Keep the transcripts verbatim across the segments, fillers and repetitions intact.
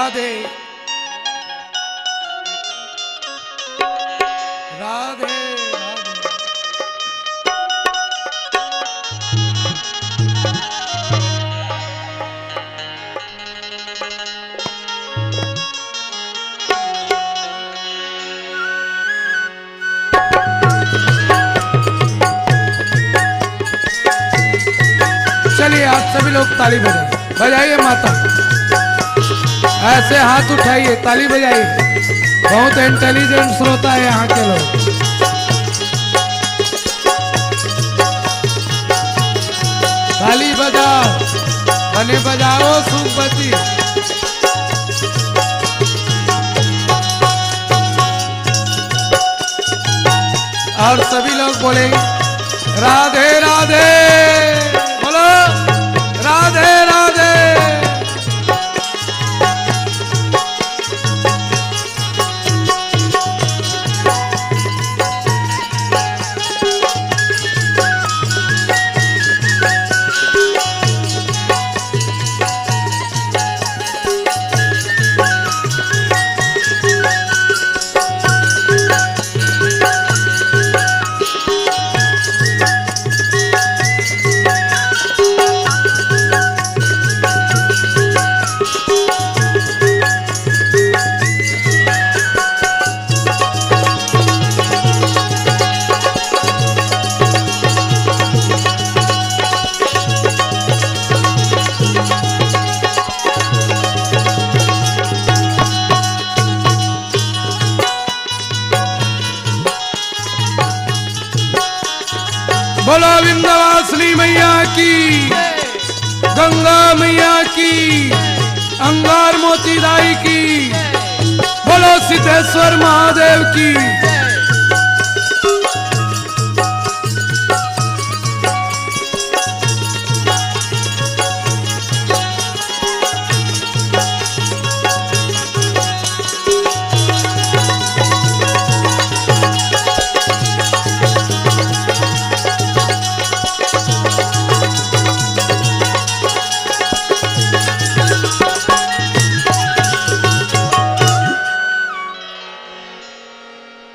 राधे। राधे, राधे। चलिए, आप सभी लोग ताली बजाइए, बजाइए माता। ऐसे हाथ उठाइए, ताली बजाइए। बहुत इंटेलिजेंट श्रोता है यहाँ के लोग। ताली बजाओ, बने बजाओ सुखपति। और सभी लोग बोलेंगे, राधे राधे। बोलो, राधे राधे। बोलो विंध्यवासिनी मैया की, गंगा मैया की, अंगार मोती दाई की, बोलो सिद्धेश्वर महादेव की।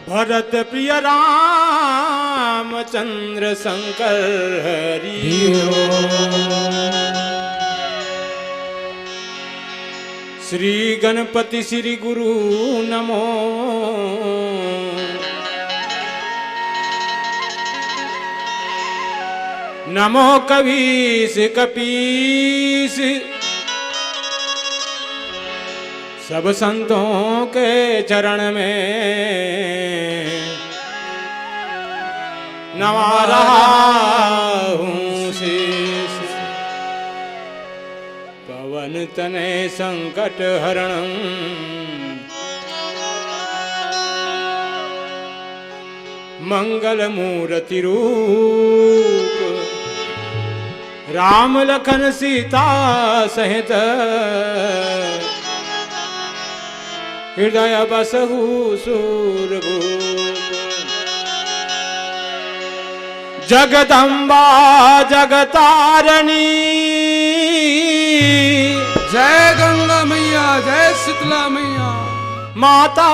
भरत प्रिय रामचंद्र शंकर हरि ओम। श्री गणपति श्री गुरु नमो। नमो कवीश कपीश सब संतों के चरण में नवा रहा हूँ शीश। पवन तनय संकट हरणं मंगल मूरति रूप। राम लखन सीता सहित हृदय बसहु सूरभूप। जगदम्बा जगतारणी। जय गंगा मैया, जय शीतला मैया। माता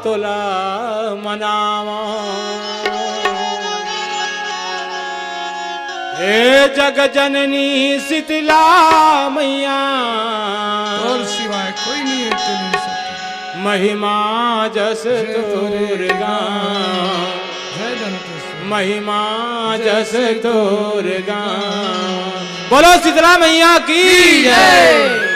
तोला मनावा। हे जग जननी शीतला मैया। तोर सिवाय कोई नहीं है तेरी शक्ति। महिमा जस जय तोरे तोर गाँव। जय दंतेश्वरी। महिमा जस तोर गाँव। बोलो शीतला मैया की जय।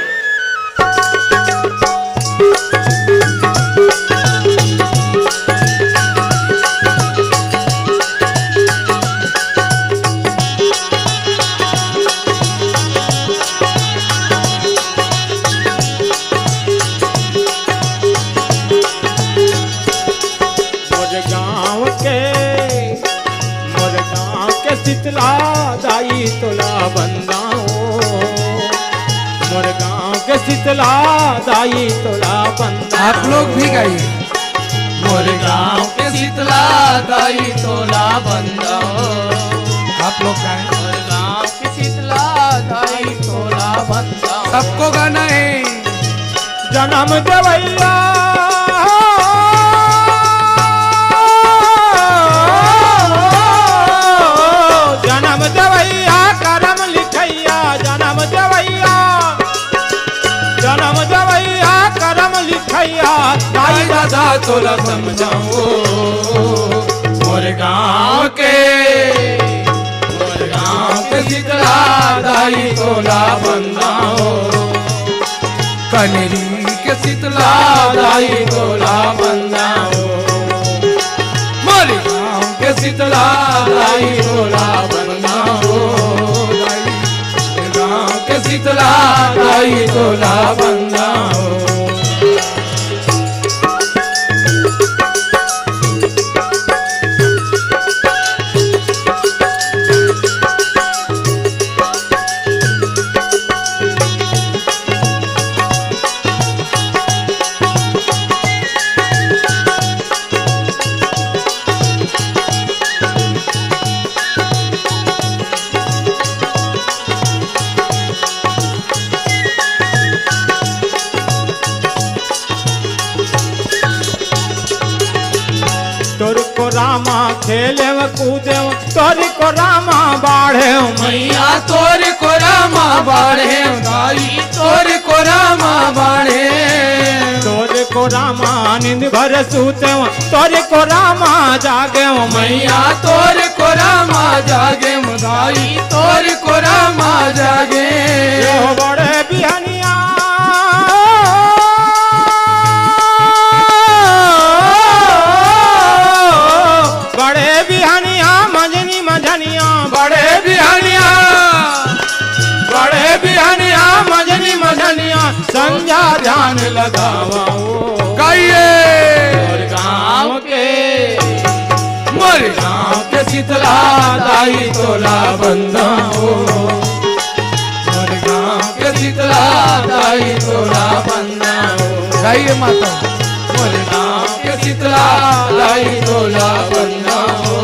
मोर गाँव के, मोर गाँव के शीतला दाई तोला बंदाओ। मोर गाँव के शीतला दाई तोला बंदाओ। आप लोग भी गाइए। मोर गाँव के शीतला दाई तोला बंदाओ। आप लोग गाएं। मोर गाँव के शीतला दाई तोला बंदाओ। सबको गाना है। जनम देवइया, जनम देवइया, करम लिखइया, जनम देवइया, जनम देवइया, करम लिखइया, दाई दादा तोला समझाओ, मोर गाँव के, मोर गाँव के शीतला दाई तोला बंदाओ। कनेरी के शीतला दाई तोला बंदाओ। मोर गाँव के शीतला दाई तोला बंदाओ। दाई, गाँव के शीतला दाई तोला बंदाओ। तोर कोरा मा खेलेव कूदेव, तोर कोरा मा बाढ़ेव मैया, तोर कोरा मा बाढ़ेव दाई, तोर कोरा मा बाढ़ेव। तोर कोरा मा नींद भर सूतेव, तोर कोरा मा जागेव मैया, तोर कोरा मा जागेव दाई, तोर कोरा मा जागेव। यो बड़े बिहनिया, बड़े बिहनिया, मंझनी मंझनिया, बड़े बिहनिया, बड़े बिहनिया, मंझनी मंझनिया, संझा ध्यान लगावा ओ। गाइए। मोर गाँव के, मोर गाँव के शीतला दाई तोला बंदाओ। मोर गाँव के शीतला दाई तोला बंदाओ। गाइए माता। मोर गाँव के शीतला दाई तोला बंदाओ।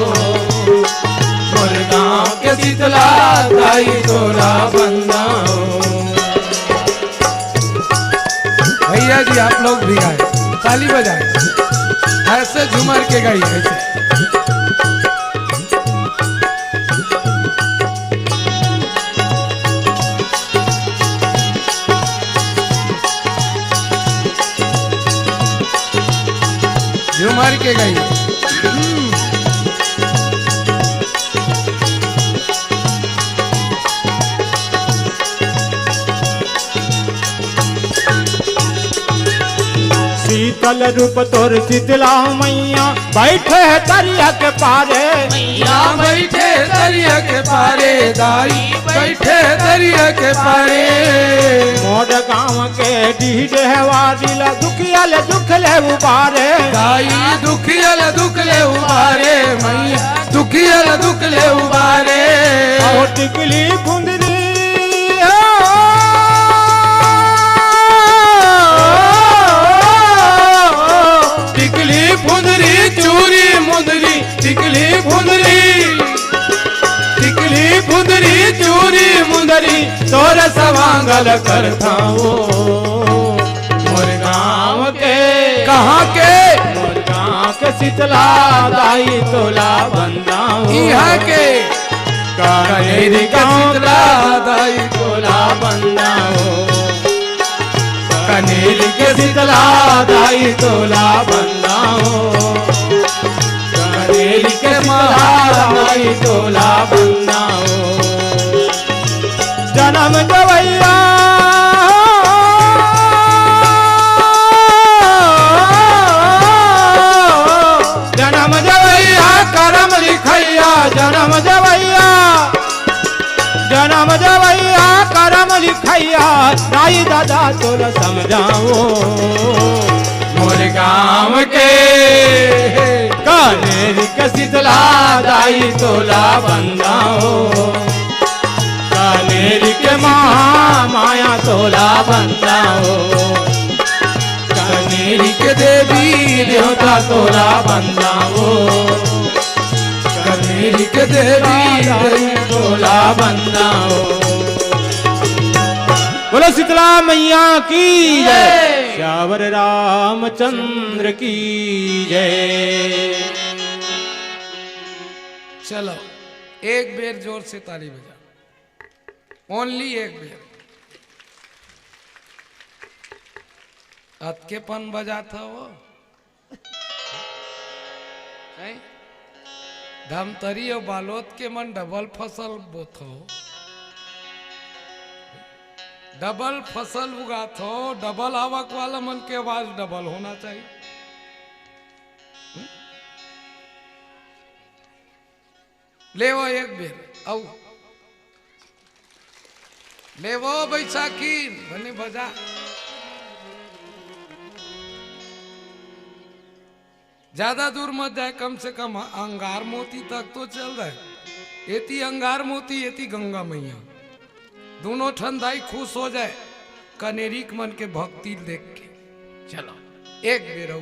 मोर गाँव के शीतला दाई तोला बंदाओ। भैया जी, आप लोग भी गाएं, ताली बजाएं, ऐसे झूमर के गाइए, ऐसे। झूमर के गाइए। हम्म। शीतल रूप तोर शीतला मैया, बैठे हे तरिया के पारे। मैया बैठे तरिया के पारे, दाई बैठे तरिया के पारे। मोर गाँव के डीह डहवारी ला, दुखिया ले दुख ले उबारे। दाई दुखिया ले दुख ले उबारे, मैया दुखिया ले दुख ले उबारे। अहो टिकली फुंदरी, ओ, टिकली फुंदरी, चूरी मुंदरी, टिकली फुंदरी, टिकली फुंदरी, चूरी मुंदरी, तोर सवांगल करथंव ओ। मोर गाँव के। कहाँ के? मोर गाँव के शीतला दाई तोला बंदाओ। इहाँ के। कनेरी के शीतला दाई तोला बंदाओ। कनेरी के शीतला दाई तोला बंदाओ। कनेरी के शीतला दाई तोला बंदाओ। जनम देवइया, जनम देवइया, करम लिखइया, जनम देवइया, जनम देवइया, करम लिखइया, दाई दादा तोला समझाओ। मोर गाँव के कनेरी के शीतला दाई तोला बंदाओ। कनेरी के महामाया तोला बंदाओ। कनेरी के देवी देवता तोला बंदाओ। कनेरी के देवी देवता तोला बंदाओ। बोलो शीतला मैया की जय। सियावर रामचंद्र की जय। चलो, एक बेर जोर से ताली बजा। ओनली एक बेर। अतके पन बजात हो। हैं? धमतरी अउ बालोद के मन डबल फसल बोथो, डबल फसल उगाथो, डबल आवक वाला मन के आवाज डबल होना चाहिए। ले वो एक बेर, अउ ले वो बैसाखी, बने बजा। ज्यादा दूर मत जाए, कम से कम अंगार मोती तक तो चल जाए। एती अंगार मोती, एती गंगा मैया, दोनों ठन दाई खुश हो जाए कनेरी के मन के भक्ति देख के। चलो, एक बेर अउ।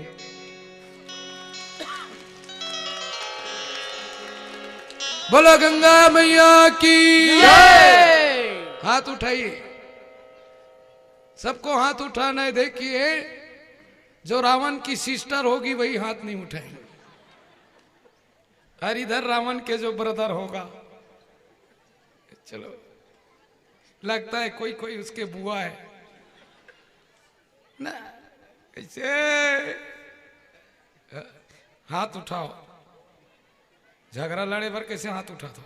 बोलो गंगा मैया की जय। हाथ उठाइए, सबको हाथ उठाना है। देखिए, जो रावण की सिस्टर होगी, वही हाथ नहीं उठाएगी, और इधर रावण के जो ब्रदर होगा, चलो, लगता है कोई कोई उसके बुआ है ना। कैसे हाथ उठाओ, झगड़ा लड़े बर कैसे हाथ उठाथो?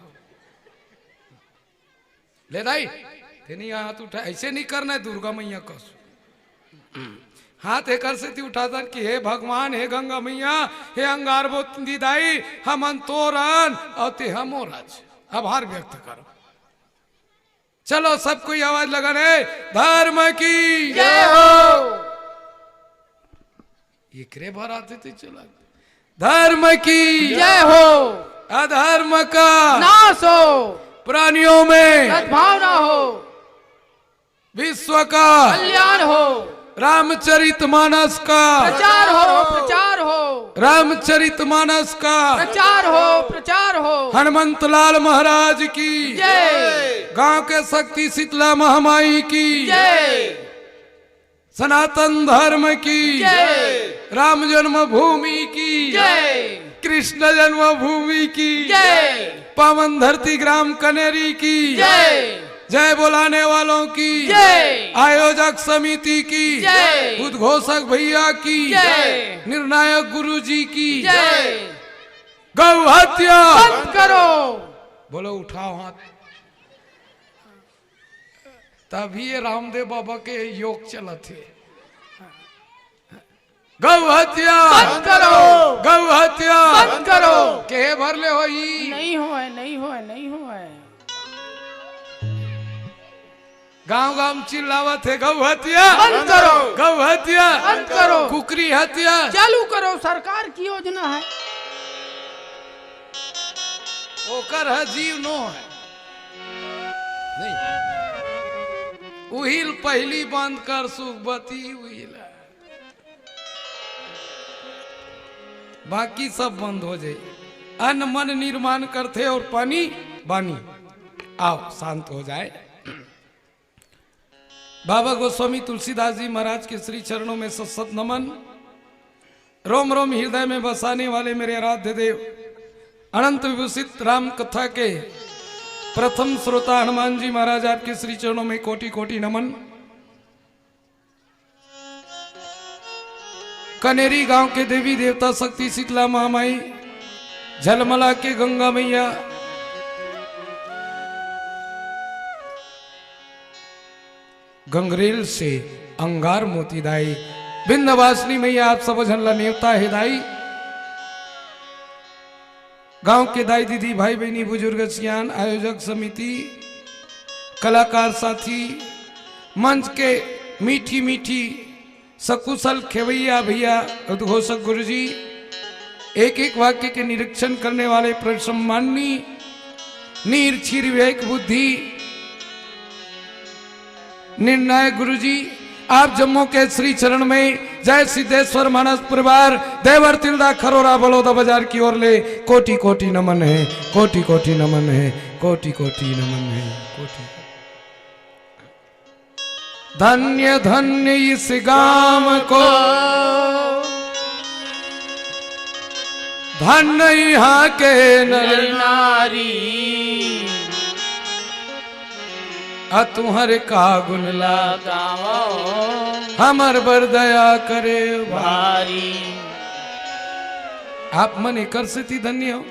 ले दाई, तेनी हाथ उठा, ऐसे नहीं करना है दुर्गा मैया कस। हाथ एकर सेती उठाथन कि हे भगवान, हे गंगा मैया, हे अंगार मोती दाई, हमन तोर अन अउ ते हमर अच। आभार व्यक्त करो। चलो, सब कोई आवाज लगाना है, धर्म की जय हो। एकरे बर आते थे, चला। धर्म की जय हो। अधर्म का नाश हो। प्राणियों में सद्भावना हो। विश्व का कल्याण हो। रामचरित मानस का प्रचार हो, प्रचार हो। रामचरित मानस का प्रचार हो, प्रचार हो। हनुमंत लाल महाराज की जय। गांव के शक्ति शीतला महामाई की जय। सनातन धर्म की जय। राम जन्मभूमि की जय। कृष्ण जन्मभूमि की जय। पावन धरती ग्राम कनेरी की जय। जय बोलाने वालों की जय। आयोजक समिति की जय। उद्घोषक भैया की जय। निर्णायक गुरु जी की जय। गौ हत्या बंद करो। बोलो, उठाओ हाथ। तभी ये रामदेव बाबा के योग चलत हे। गौ हत्या बंद करो। गौ हत्या बंद करो। के भर ले होई? नहीं होए, नहीं होए, नहीं होए। गांव गांव चिल्लावत हे, गौ हत्या बंद करो। गौ हत्या बंद करो। कुकरी हत्या चालू करो, सरकार की योजना है। ओकर ह जीव नो है। नहीं। उहिल पहली बंद कर सुखबती उहिल। बाकी सब बंद हो जाए। अन्न मन निर्माण करथे और पानी बानी। आओ, शांत हो जाए। बाबा गोस्वामी तुलसीदास जी महाराज के श्री चरणों में सत सत नमन। रोम रोम हृदय में बसाने वाले मेरे आराध्य देव, अनंत विभूषित राम कथा के प्रथम श्रोता हनुमान जी महाराज, आपके श्री चरणों में कोटि कोटि नमन। कनेरी गांव के देवी देवता शक्ति शीतला महामाई, झलमला के गंगा मैया, गंगरेल से अंगार मोती दाई, बिंदवासिनी मैया, आप सब झन ला नेवता हे दाई। गांव के दाई दीदी, भाई बहिनी, बुजुर्ग सियान, आयोजक समिति, कलाकार साथी, मंच के मीठी मीठी सकुशल खेवैया भैया, उद्घोषक गुरुजी, एक एक वाक्य के निरीक्षण करने वाले परम सम्माननीय नीर क्षीर विवेक बुद्धि निर्णायक गुरुजी, आप जम्मो के श्री चरण में जय सिद्धेश्वर मानस परिवार, देवर तिलदा खरोरा बलौदा बाजार की ओर ले कोटि कोटि नमन है, कोटि कोटि नमन है, कोटि कोटि नमन है, कोटि। धन्य धन्य इस गांव को, धन्य यहाँ के नर नारी। अ तुहर का गुण ला गावो, हमर बर दया करे भारी। आप मन एकर सेती धन्य हो,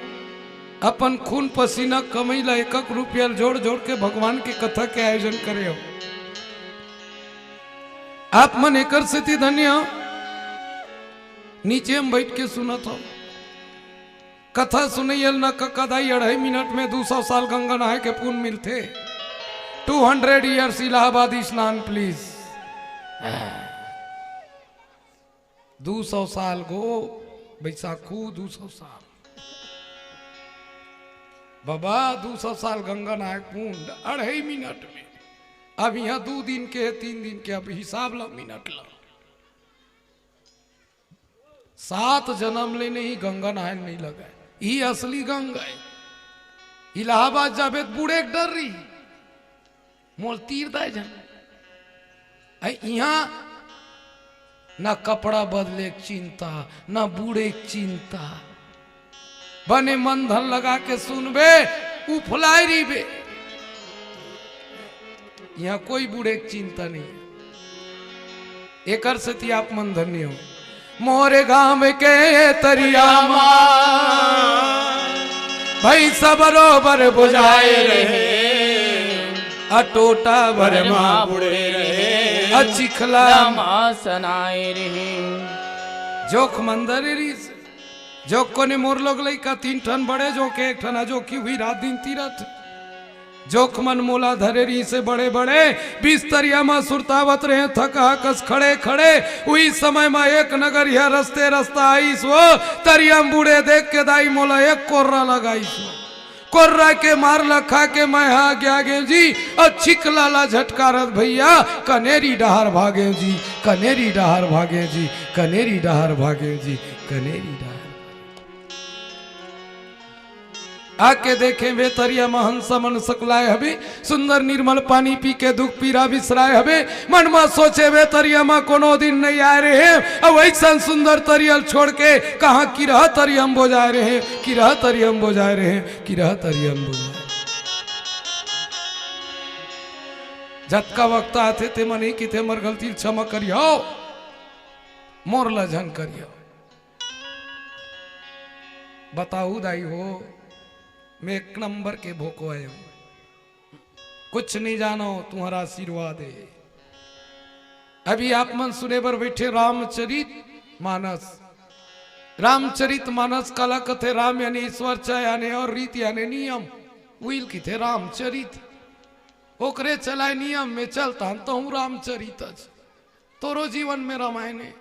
अपन खून पसीना कमई ला एक एक रुपया जोड़ जोड़ के भगवान के कथा के आयोजन करे हो। आप मन एकर सेती धन्य हो, नीचे में बैठ के सुनत हो। कथा सुनइया ल न कका दाई, अढ़ाई मिनट में दू सौ साल गंगा नहाए के पुन मिलथे। Two hundred years इलाहाबाद स्नान, please। दू सौ साल गो बैसाखू, दू सौ साल बाबा, दू सौ साल गंगा नहाए के पुन अढ़ाई मिनट में। अब यहाँ दू दिन के, तीन दिन के, अब हिसाब ला मिनट ला। सात जनम ले नहीं गंगा नहाए नहीं लगा है। ई असली गंगा है। इलाहाबाद जाबे त बूड़े के डर रही, मोल तीर दाए जन। अ इहाँ ना कपड़ा बदले के चिंता, ना बूड़े के चिंता। बने मन धन लगा के सुनबे, उफलाए रहिबे। यहाँ कोई बूड़े के चिंता नहीं है। एकर सेती आप मन धन्य हो। मोरे गांव के तरिया मा भैंसा बरोबर बोजाए रहे, अ टोटा भर मा बूड़े रहे, अ चिखला मा सनाए रहे। जोख मंदर रिस जो कोने मोर लोग लइका तीन ठन बड़े, जो के एक ठन अजोखी हुई रात दिन तीरथ। जोख मन मोला धरे रहिसे बड़े बड़े, बिस्तरिया म सुरतावत रहे थका कस खड़े खड़े। उही समय म एक नगरिया रस्ते रस्ता आइस वो, तरिया म बूड़े देख के दाई मोला एक कोर्रा लगाइस वो। कोर्रा के मार ल खा के मैं हा आगे आगे जी, अ छिकला ला झटकारत भैया, कनेरी डहार भागे जी, कनेरी डहार भागे जी, कनेरी डहार भागे जी, कनेरी डहार। आके देखे वे तरिया म हंसा मन सकलाए हबे, सुंदर निर्मल पानी पी के दुख पीरा बिसराए हबे। मन म सोचे वे तरिया म कोनो दिन नहीं आए रहे, अब ऐसन सुंदर तरिया ल छोड़ के कहाँ किरहा तरिया म बोजाए रहे, किरहा तरिया म बोजाए रहे। किरहा तरिया म बोजाए। जतका वक्त आथे ते मन ही किथे मोर गलती ल क्षमा करियो, मोर ला झन करियो। बताऊ दाई हो, मैं एक नंबर के भोको आयो हूँ। कुछ नहीं जानो, तुम्हारा आशीर्वाद है। अभी आप मन सुने बर बैठे रामचरित मानस। रामचरित मानस काला कथे? राम यानी ईश्वर, च यानी और, रीत यानी नियम। उही ल किथे रामचरित। ओकरे चलाए नियम में चलता तो हूँ रामचरित अच। तोरो जीवन में रामायण है।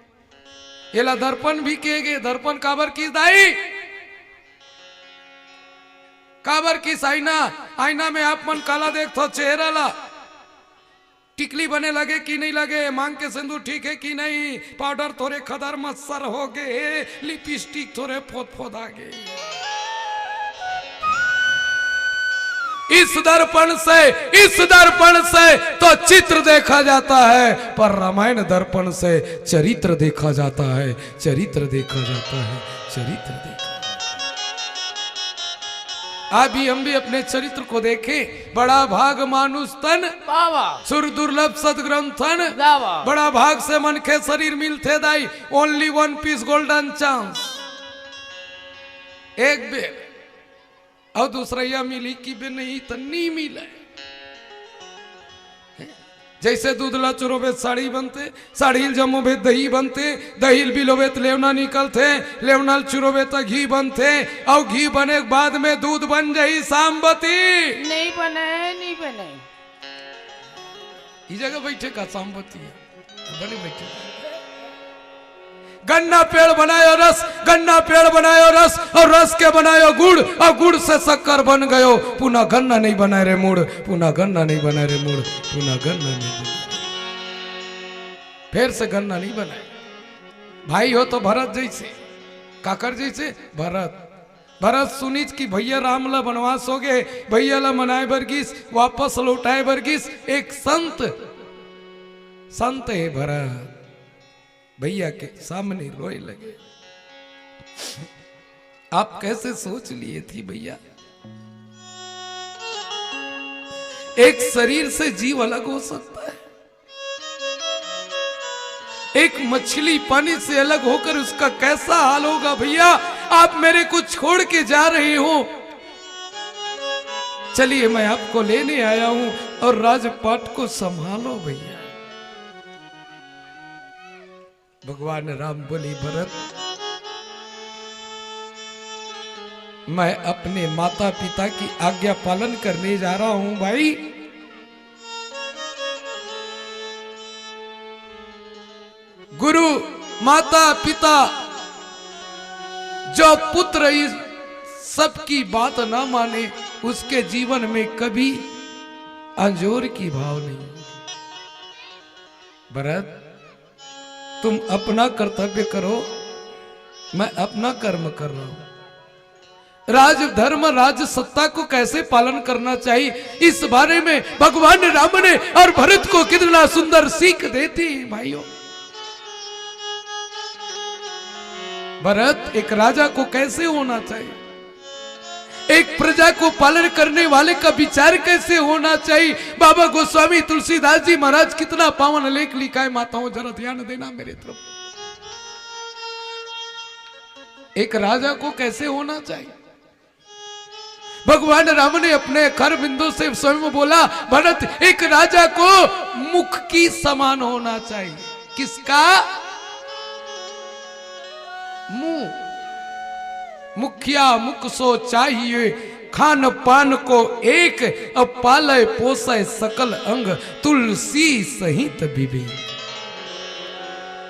एला दर्पण भी के गे, दर्पण काबर किस दाई? काबर किस आईना? आईना में आप मन काला देखथो चेहरा ला? टिकली बने लगे कि नहीं लगे, मांग के सिंदूर ठीक है कि नहीं, पाउडर थोरे खदर मत्सर हो गे, लिपस्टिक थोरे फोद फोद आ गे। इस दर्पण से, इस दर्पण से तो चित्र देखा जाता है, पर रामायण दर्पण से चरित्र देखा जाता है, चरित्र देखा जाता है, चरित्र देखा जाता है। अभी हम भी अपने चरित्र को देखें। बड़ा भाग मानुष तन, वाह, वाह। सुर दुर्लभ सदग्रंथन, वाह, वाह। बड़ा भाग से मनखे शरीर मिलथे दाई, only one piece golden chance। एक बेर अउ दूसरइया मिली कि बे नहीं त नी मिले। जैसे दूध ला चुरोबे त साड़ी बनथे, साड़ी ल जमोबे त दही बनथे, दही ल बिलोबे त लेवना निकलथे, लेवना ल चुरोबे त घी बनथे, अउ घी बने के बाद में दूध बन जाही सामबती। नहीं बने, नहीं बने। ई जगह बैठे का सामबती है, बने बैठे। गन्ना पेड़ बनायो रस, गन्ना पेड़ बनायो रस, अउ रस के बनायो गुड़, अउ गुड़ से शक्कर बन गयो। पुनः गन्ना नहीं बनाए रे मूड़, पुनः गन्ना नहीं बनाए रे मूड़, पुनः गन्ना नहीं बनाए। फेर से गन्ना नहीं बनाए। भाई हो तो भरत जैसे, काकर जैसे? भरत। भरत सुनिस कि भैया राम ला बनवास हो गे, भैया ला मनाए बर गिस, वापस लौटाए बर गिस। एक संत संत हे भरत भैया के सामने रोए लगे। आप कैसे सोच लिए थी भैया, एक शरीर से जीव अलग हो सकता है? एक मछली पानी से अलग होकर उसका कैसा हाल होगा भैया? आप मेरे को छोड़ के जा रहे हो, चलिए मैं आपको लेने आया हूं और राजपाट को संभालो भैया। भगवान राम बोले, भरत, मैं अपने माता पिता की आज्ञा पालन करने जा रहा हूं भाई। गुरु, माता पिता, जो पुत्र इस सबकी बात ना माने, उसके जीवन में कभी अंजोर की भाव नहीं। भरत, तुम अपना कर्तव्य करो, मैं अपना कर्म कर रहा हूं। राजधर्म, राज सत्ता को कैसे पालन करना चाहिए, इस बारे में भगवान राम ने और भरत को कितना सुंदर सीख देती है भाइयों। भरत, एक राजा को कैसे होना चाहिए, एक प्रजा को पालन करने वाले का विचार कैसे होना चाहिए। बाबा गोस्वामी तुलसीदास जी महाराज कितना पावन लेख लिखा है, माताओं जरा ध्यान देना मेरे तरफ। एक राजा को कैसे होना चाहिए। भगवान राम ने अपने कर बिंदु से स्वयं बोला, भरत, एक राजा को मुख की समान होना चाहिए। किसका? मुंह। मुखिया मुख सो चाहिए, खान पान को एक, अब पालय पोसय सकल अंग, तुलसी सहित विवेक।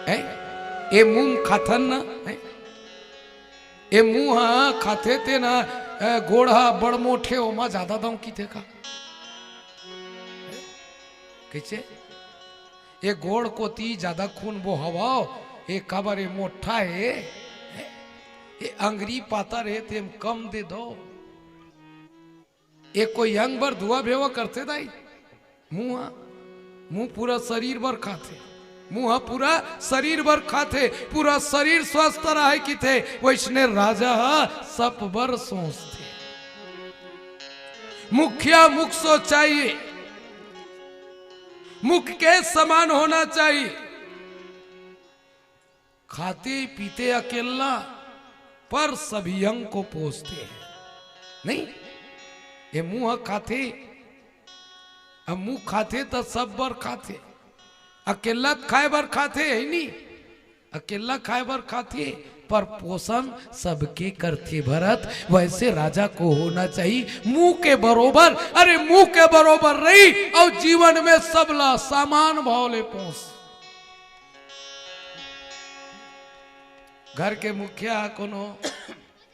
हैं? ए मुंह खाथन ना, हैं? ए मुंह ह खाथे ते ना, ए, गोड़ ह बड़ मोठे, ओमा जादा दंव किथे का? कइसे? ए गोड़ कोती जादा खून बोहावव, ए काबर ए मोठा हे, ए अंगरी पातर हे, तेम कम दे दो। ए कोई अंग बर दुआ भेवा करथे दाई? मुंह ह, मुंह पूरा शरीर बर खाथे, मुंह ह पूरा शरीर बर खाथे, पूरा शरीर स्वस्थ रहे किथे, वइसने राजा ह सब बर सोचथे। मुखिया मुख सो चाहिए, मुख के समान होना चाहिए। खाते पीते अकेला, पर सभी अंग को पोसते हैं। नहीं, ए मुंह खाथे, अब मुंह खाथे त सब बर खाथे, अकेला खाए बर खाथे, हे नी? अकेला खाए बर खाथे, पर पोषण सबके करथे भरत। वैसे राजा को होना चाहिए मुंह के बरोबर, अरे मुंह के बरोबर रही अउ जीवन में सबला समान भाव ले पोस। घर के मुखिया ह कोनो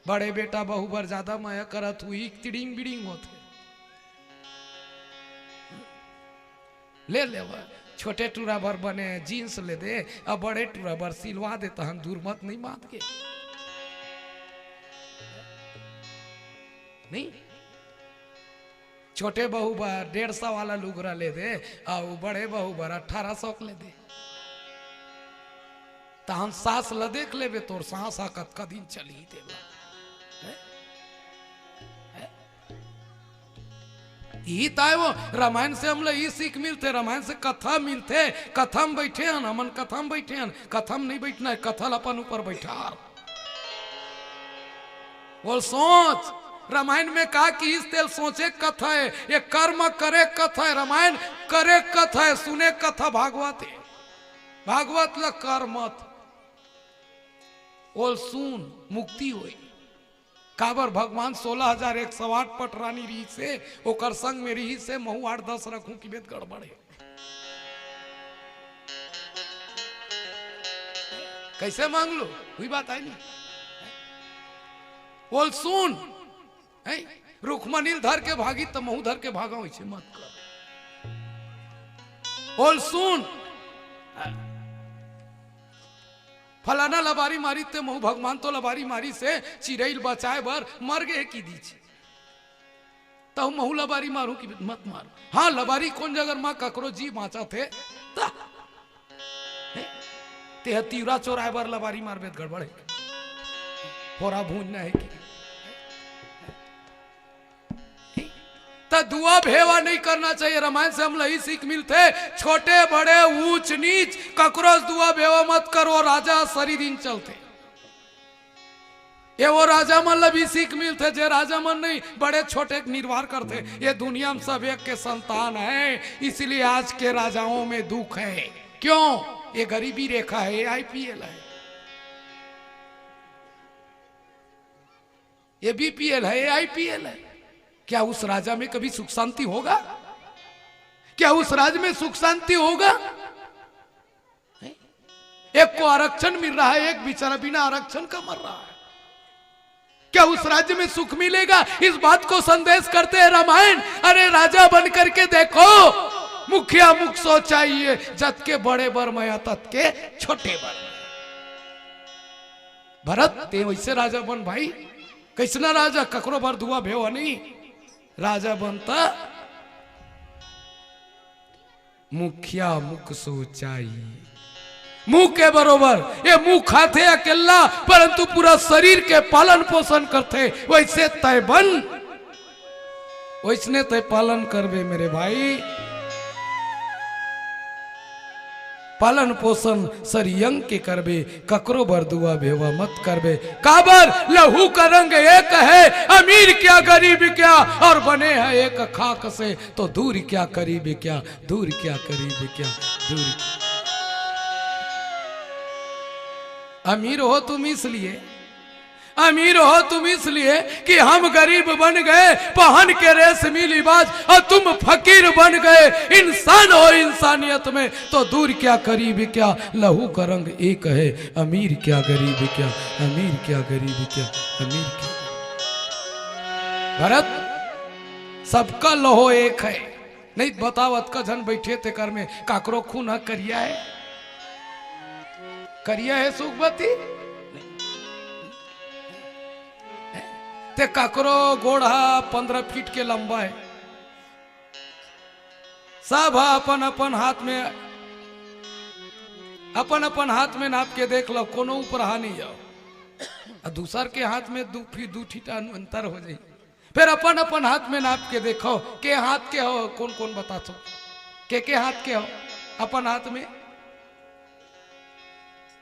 बड़े बेटा बहू बर जादा मया करत हुई, तिड़िंग बिड़िंग होथे। ले ले बर, छोटे टूरा बर बने जींस ले दे, अब बड़े टूरा बर सिलवा दे, तहन दूर मत नहीं बांध के। नहीं, छोटे बहू बर डेढ़ सौ वाला लुगरा ले दे, अउ बड़े बहू बर अठारह सौ के ले दे। तहन सास ल देख लेबे, तोर सास ह कतका दिन चलही तेला। हैं? हैं? इही ताय वो रामायण से हमला ई सीख मिलथे, रामायण से कथा मिलथे। कथा म बइठे हन, हमन कथा म बइठे हन, कथा म नहीं बइठना हे, कथा ल अपन ऊपर बइठार। बोल सोच, रामायण में का किहिस तेल सोचे कथा हे, ये कर्म करे कथा हे, रामायण करे कथा हे, सुने कथा भागवत हे। भागवत ल कर मत। ओल सुन, मुक्ति होई। काबर भगवान सोलह हजार एक सौ आठ पटरानी रहिस हे, ओकर संग में रहिस हे, महू आठ दस रखूं कि बेत गड़बड़ हे। कैसे मांग लो? वही बात आय नी। ओल सुन, हैं? रुक्मणील धर के भागी त महू धर के भागा, वैसे मत कर। ओल सुन, फलाना लबारी मारी ते महू भगवान तो लबारी मारिस हे, चिरई ल बचाए बर मर गे हे कि दीछे। तहु महू लबारी मारू कि मत मारू। हाँ, लबारी कोन जगह मा ककरो जी बाँचत हे, त तेह तिवरा चोराय बर लबारी मारबे त गड़बड़ हे। होरा भूंजना हे कि? त दुआ भेवा नहीं करना चाहिए। रामायण से हमला ही सीख मिलथे, छोटे बड़े, ऊंच नीच, ककरो से दुआ भेवा मत कर, वो राजा सरी दिन चलथे। ये वो राजा मन ला भी सीख मिलथे, जे राजा मन नहीं, बड़े छोटे के निर्वाह करथे। ये दुनिया में सब एक के संतान है, इसीलिए आज के राजाओं में दुख है। क्यों? ये गरीबी रेखा है, ये आईपीएल है, ये बीपीएल है, ये आईपीएल है। क्या उस राजा में कभी सुख शांति होगा? क्या उस राज में सुख शांति होगा? हैं? एक को आरक्षण मिल रहा है, एक बेचारा बिना आरक्षण का मर रहा है। क्या उस राज्य में सुख मिलेगा? इस बात को संदेश करते हैं रामायण। अरे राजा बन करके देखो, मुखिया मुख सोचाइए, जत के बड़े बर मया तत के छोटे बर। भरत, ते वैसे राजा बन भाई। कैसना राजा? ककरो बर दुआ भेवा नहीं। राजा बनता मुखिया मुख सोचाई। मुंह के बरोबर, ये मुंह खाथे अकेला, परंतु पूरा शरीर के पालन पोषण करथे। वैसे तय बन, वैसने तय पालन करबे मेरे भाई। पालन पोषण सरियंग के करबे, ककरो बर दुआ भेवा मत करबे। काबर? लहू का रंग एक है, अमीर क्या गरीब क्या, और बने हैं एक खाक से, तो दूर क्या करीब क्या, दूर क्या करीब क्या, दूर क्या। अमीर हो तुम इसलिए, अमीर हो तुम इसलिए कि हम गरीब बन गए, पहन के रेशमी लिबास, और तुम फकीर बन गए। इंसान हो इंसानियत में, तो दूर क्या करीब क्या, लहू का रंग एक है। अमीर क्या गरीब क्या, अमीर क्या गरीब क्या, अमीर क्या। भरत, सबका लहू एक है। नहीं बताव, अतका झन बैठे तेकर में काकरो खून ह करिया है? करिया है सुखवती? ते काकरो गोड़ ह पन्द्रह फीट के लंबा है। सब ह अपन अपन हाथ में, अपन अपन हाथ में नाप के देख लो, कोनो ऊपर हा नहीं जाओ। आ दूसर के हाथ में दू फीट, दू फीट अन-, अंतर हो जाई। फिर अपन अपन हाथ में नाप के देखो, के हाथ के हो, कौन कौन बताथो, के के हाथ के हो अपन हाथ में?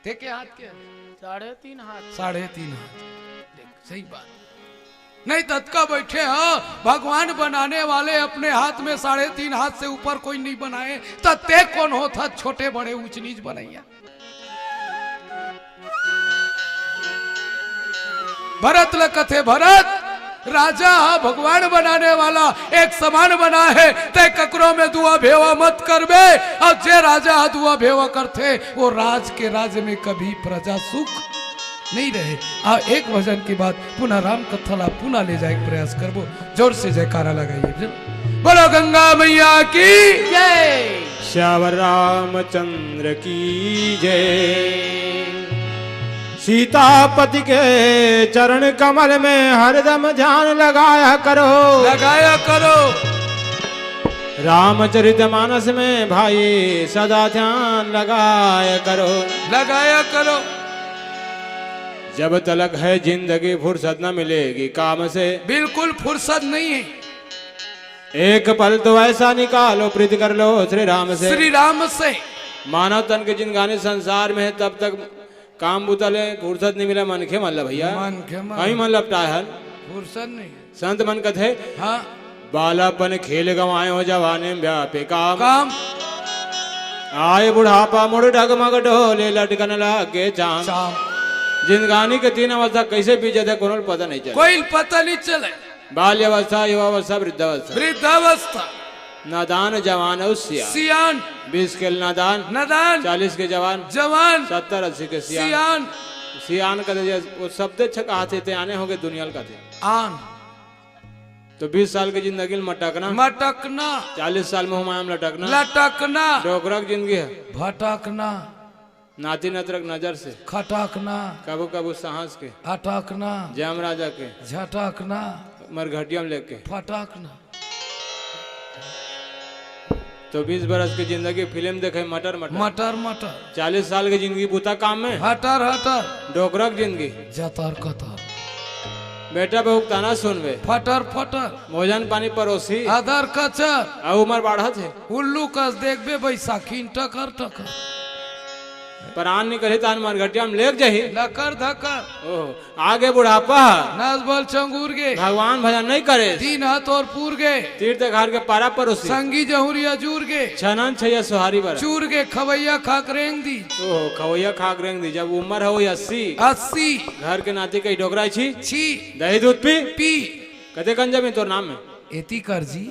ते के हाथ के हो? साढ़े तीन हाथ। साढ़े तीन हाथ। देख, सही बात। नहीं, ततका बैठे हो, भगवान बनाने वाले अपने हाथ में साढ़े तीन हाथ से ऊपर कोई नहीं बनाए, त ते कौन होथा छोटे बड़े ऊंच नीच बनैया? भरत ल कथे, भरत, राजा ह भगवान बनाने वाला एक समान बना है, तय ककरो में दुआ भेवा मत करबे। और जे राजा ह दुआ भेवा करथे, वो राज के राज में कभी प्रजा सुख नहीं रहे। आ एक भजन के बाद पुनः राम कथा ला पुनः ले जाए के प्रयास करबो। जोर से जयकारा लगाइए। बोलो गंगा मैया की जय। श्यावर रामचंद्र की जय। सीतापति के चरण कमल में हरदम ध्यान लगाया करो। लगाया करो। रामचरित मानस में भाई सदा ध्यान लगाया करो। लगाया करो। जब तलक है जिंदगी फुर्सत न मिलेगी काम से। बिल्कुल फुर्सत नहीं है। एक पल तो ऐसा निकालो प्रीत कर लो श्री राम से। श्री राम से। मानव तन के जिंदगानी संसार में है, तब तक काम बुता ले फुर्सत नहीं मिला मनखे मन ला भैया। मनखे मन। कहीं मन लपटाए हन। फुर्सत नहीं। संत मन कथे, हाँ। बालापन खेल गंवायो जवानी में व्यापे काम। काम। आए बुढ़ापा मुड़ डगमग डोले लटकन लागे चाम। चाम। जिंदगानी के तीन अवस्था कैसे बीत जाथे कोनो ल पता नहीं चले। कोई पता नहीं चले। बाल्यावस्था, युवावस्था, वृद्धावस्था। वृद्धावस्था। नादान, जवान और सियान। सियान। बीस के नादान। नादान। चालीस के जवान। जवान। सत्तर अस्सी के सियान। सियान। सियान कथे जे, वो सबसे अच्छा कहाथे, ते आने होगे दुनिया ल कथे। आन। तो बीस साल के जिंदगी में मटकना। मटकना। चालीस साल मोह माया में लटकना। लटकना। डोकरा के जिंदगी है। भटकना। नाती नतरक नजर से। खटकना। कबू कबू साहस के। अटकना। जम राजा के। झटकना। मरघटिया में लेके। फटकना। तो बीस बरस के जिंदगी फिल्म देखे मटर मटर। मटर मटर। चालीस साल के जिंदगी बूता काम में। हटर हटर। डोकरा के जिंदगी। जतर कतर। बेटा बहू के ताना सुनबे। फटर फटर। भोजन पानी परोसी। अदर कचर। अउ उमर बाढ़त हे। उल्लू कस देखबे बैसाखी टकर टकर। परान निकलही तान मरघटिया में लेग जाही। लकर धकर। ओहो। आगे बुढ़ापा। नस बल चंगुर गे। भगवान भजन नहीं करे। दिन ह तोर पूर गे। तीर तखार के पारा परोसी। संगी जहुरिया जूर गे। छनन छैया सोहारी बर। चूर गे खवैया खाक रेंग दी। ओहो, खवैया खाक रेंग दी। जब उमर हो अस्सी। अस्सी। घर के नाती कही डोकरा छी। छी। दही दूध पी। पी। कते कन जमीन तोर नाम में? एती कर जी।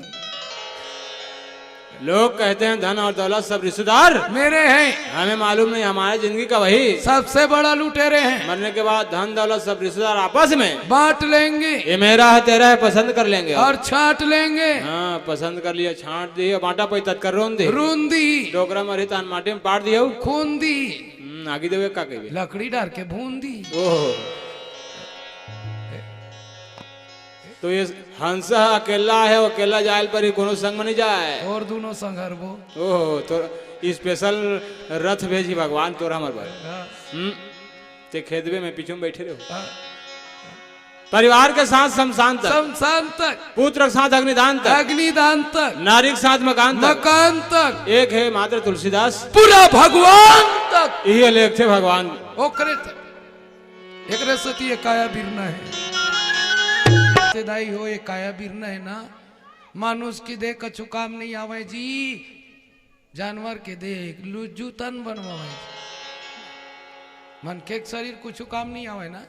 लोग कहते हैं धन और दौलत सब रिश्तेदार। मेरे हैं। हमें मालूम नहीं हमारी जिंदगी का वही। सबसे बड़ा लुटेरे हैं। मरने के बाद धन दौलत सब रिश्तेदार आपस में। बांट लेंगे। ये मेरा है, तेरा है, पसंद कर लेंगे। और छांट लेंगे। हाँ, पसंद कर लिया, छांट दिया, बांटा पई ततकर रोन दी। रोन दी। डोकरा मरी तान माटी में पाट दिया। खून दी। हम्म, आगी देवे का कहिबे? लकड़ी डार के भून दी। ओहो। तो ये हंस ह अकेला हे, अकेला जाए ल परी, कोनो संग में नहीं जाए। और दोनों संग हरबो। ओहो, तो स्पेशल रथ भेजी भगवान तोर हमर बर। हाँ। हम्म, ते खेतबे में पीछू में बैठे रहो। हाँ। परिवार के साथ शमशान तक। शमशान तक। पुत्र के साथ अग्निदान तक। अग्निदान तक। नारी के साथ मकान तक। मकान तक। एक हे मात्र तुलसीदास। पूरा भगवान तक। यही अलेख थे भगवान। ओकरे तक। एकरे सेती ये काया बिरना हे। ते दाई हो, ये काया बिरना हे ना, मानुष के देह कछु काम नहीं आवय जी, जानवर के देह लुज्जू तन बनवावय जी। मनखे के शरीर कुछु काम नहीं आवय ना,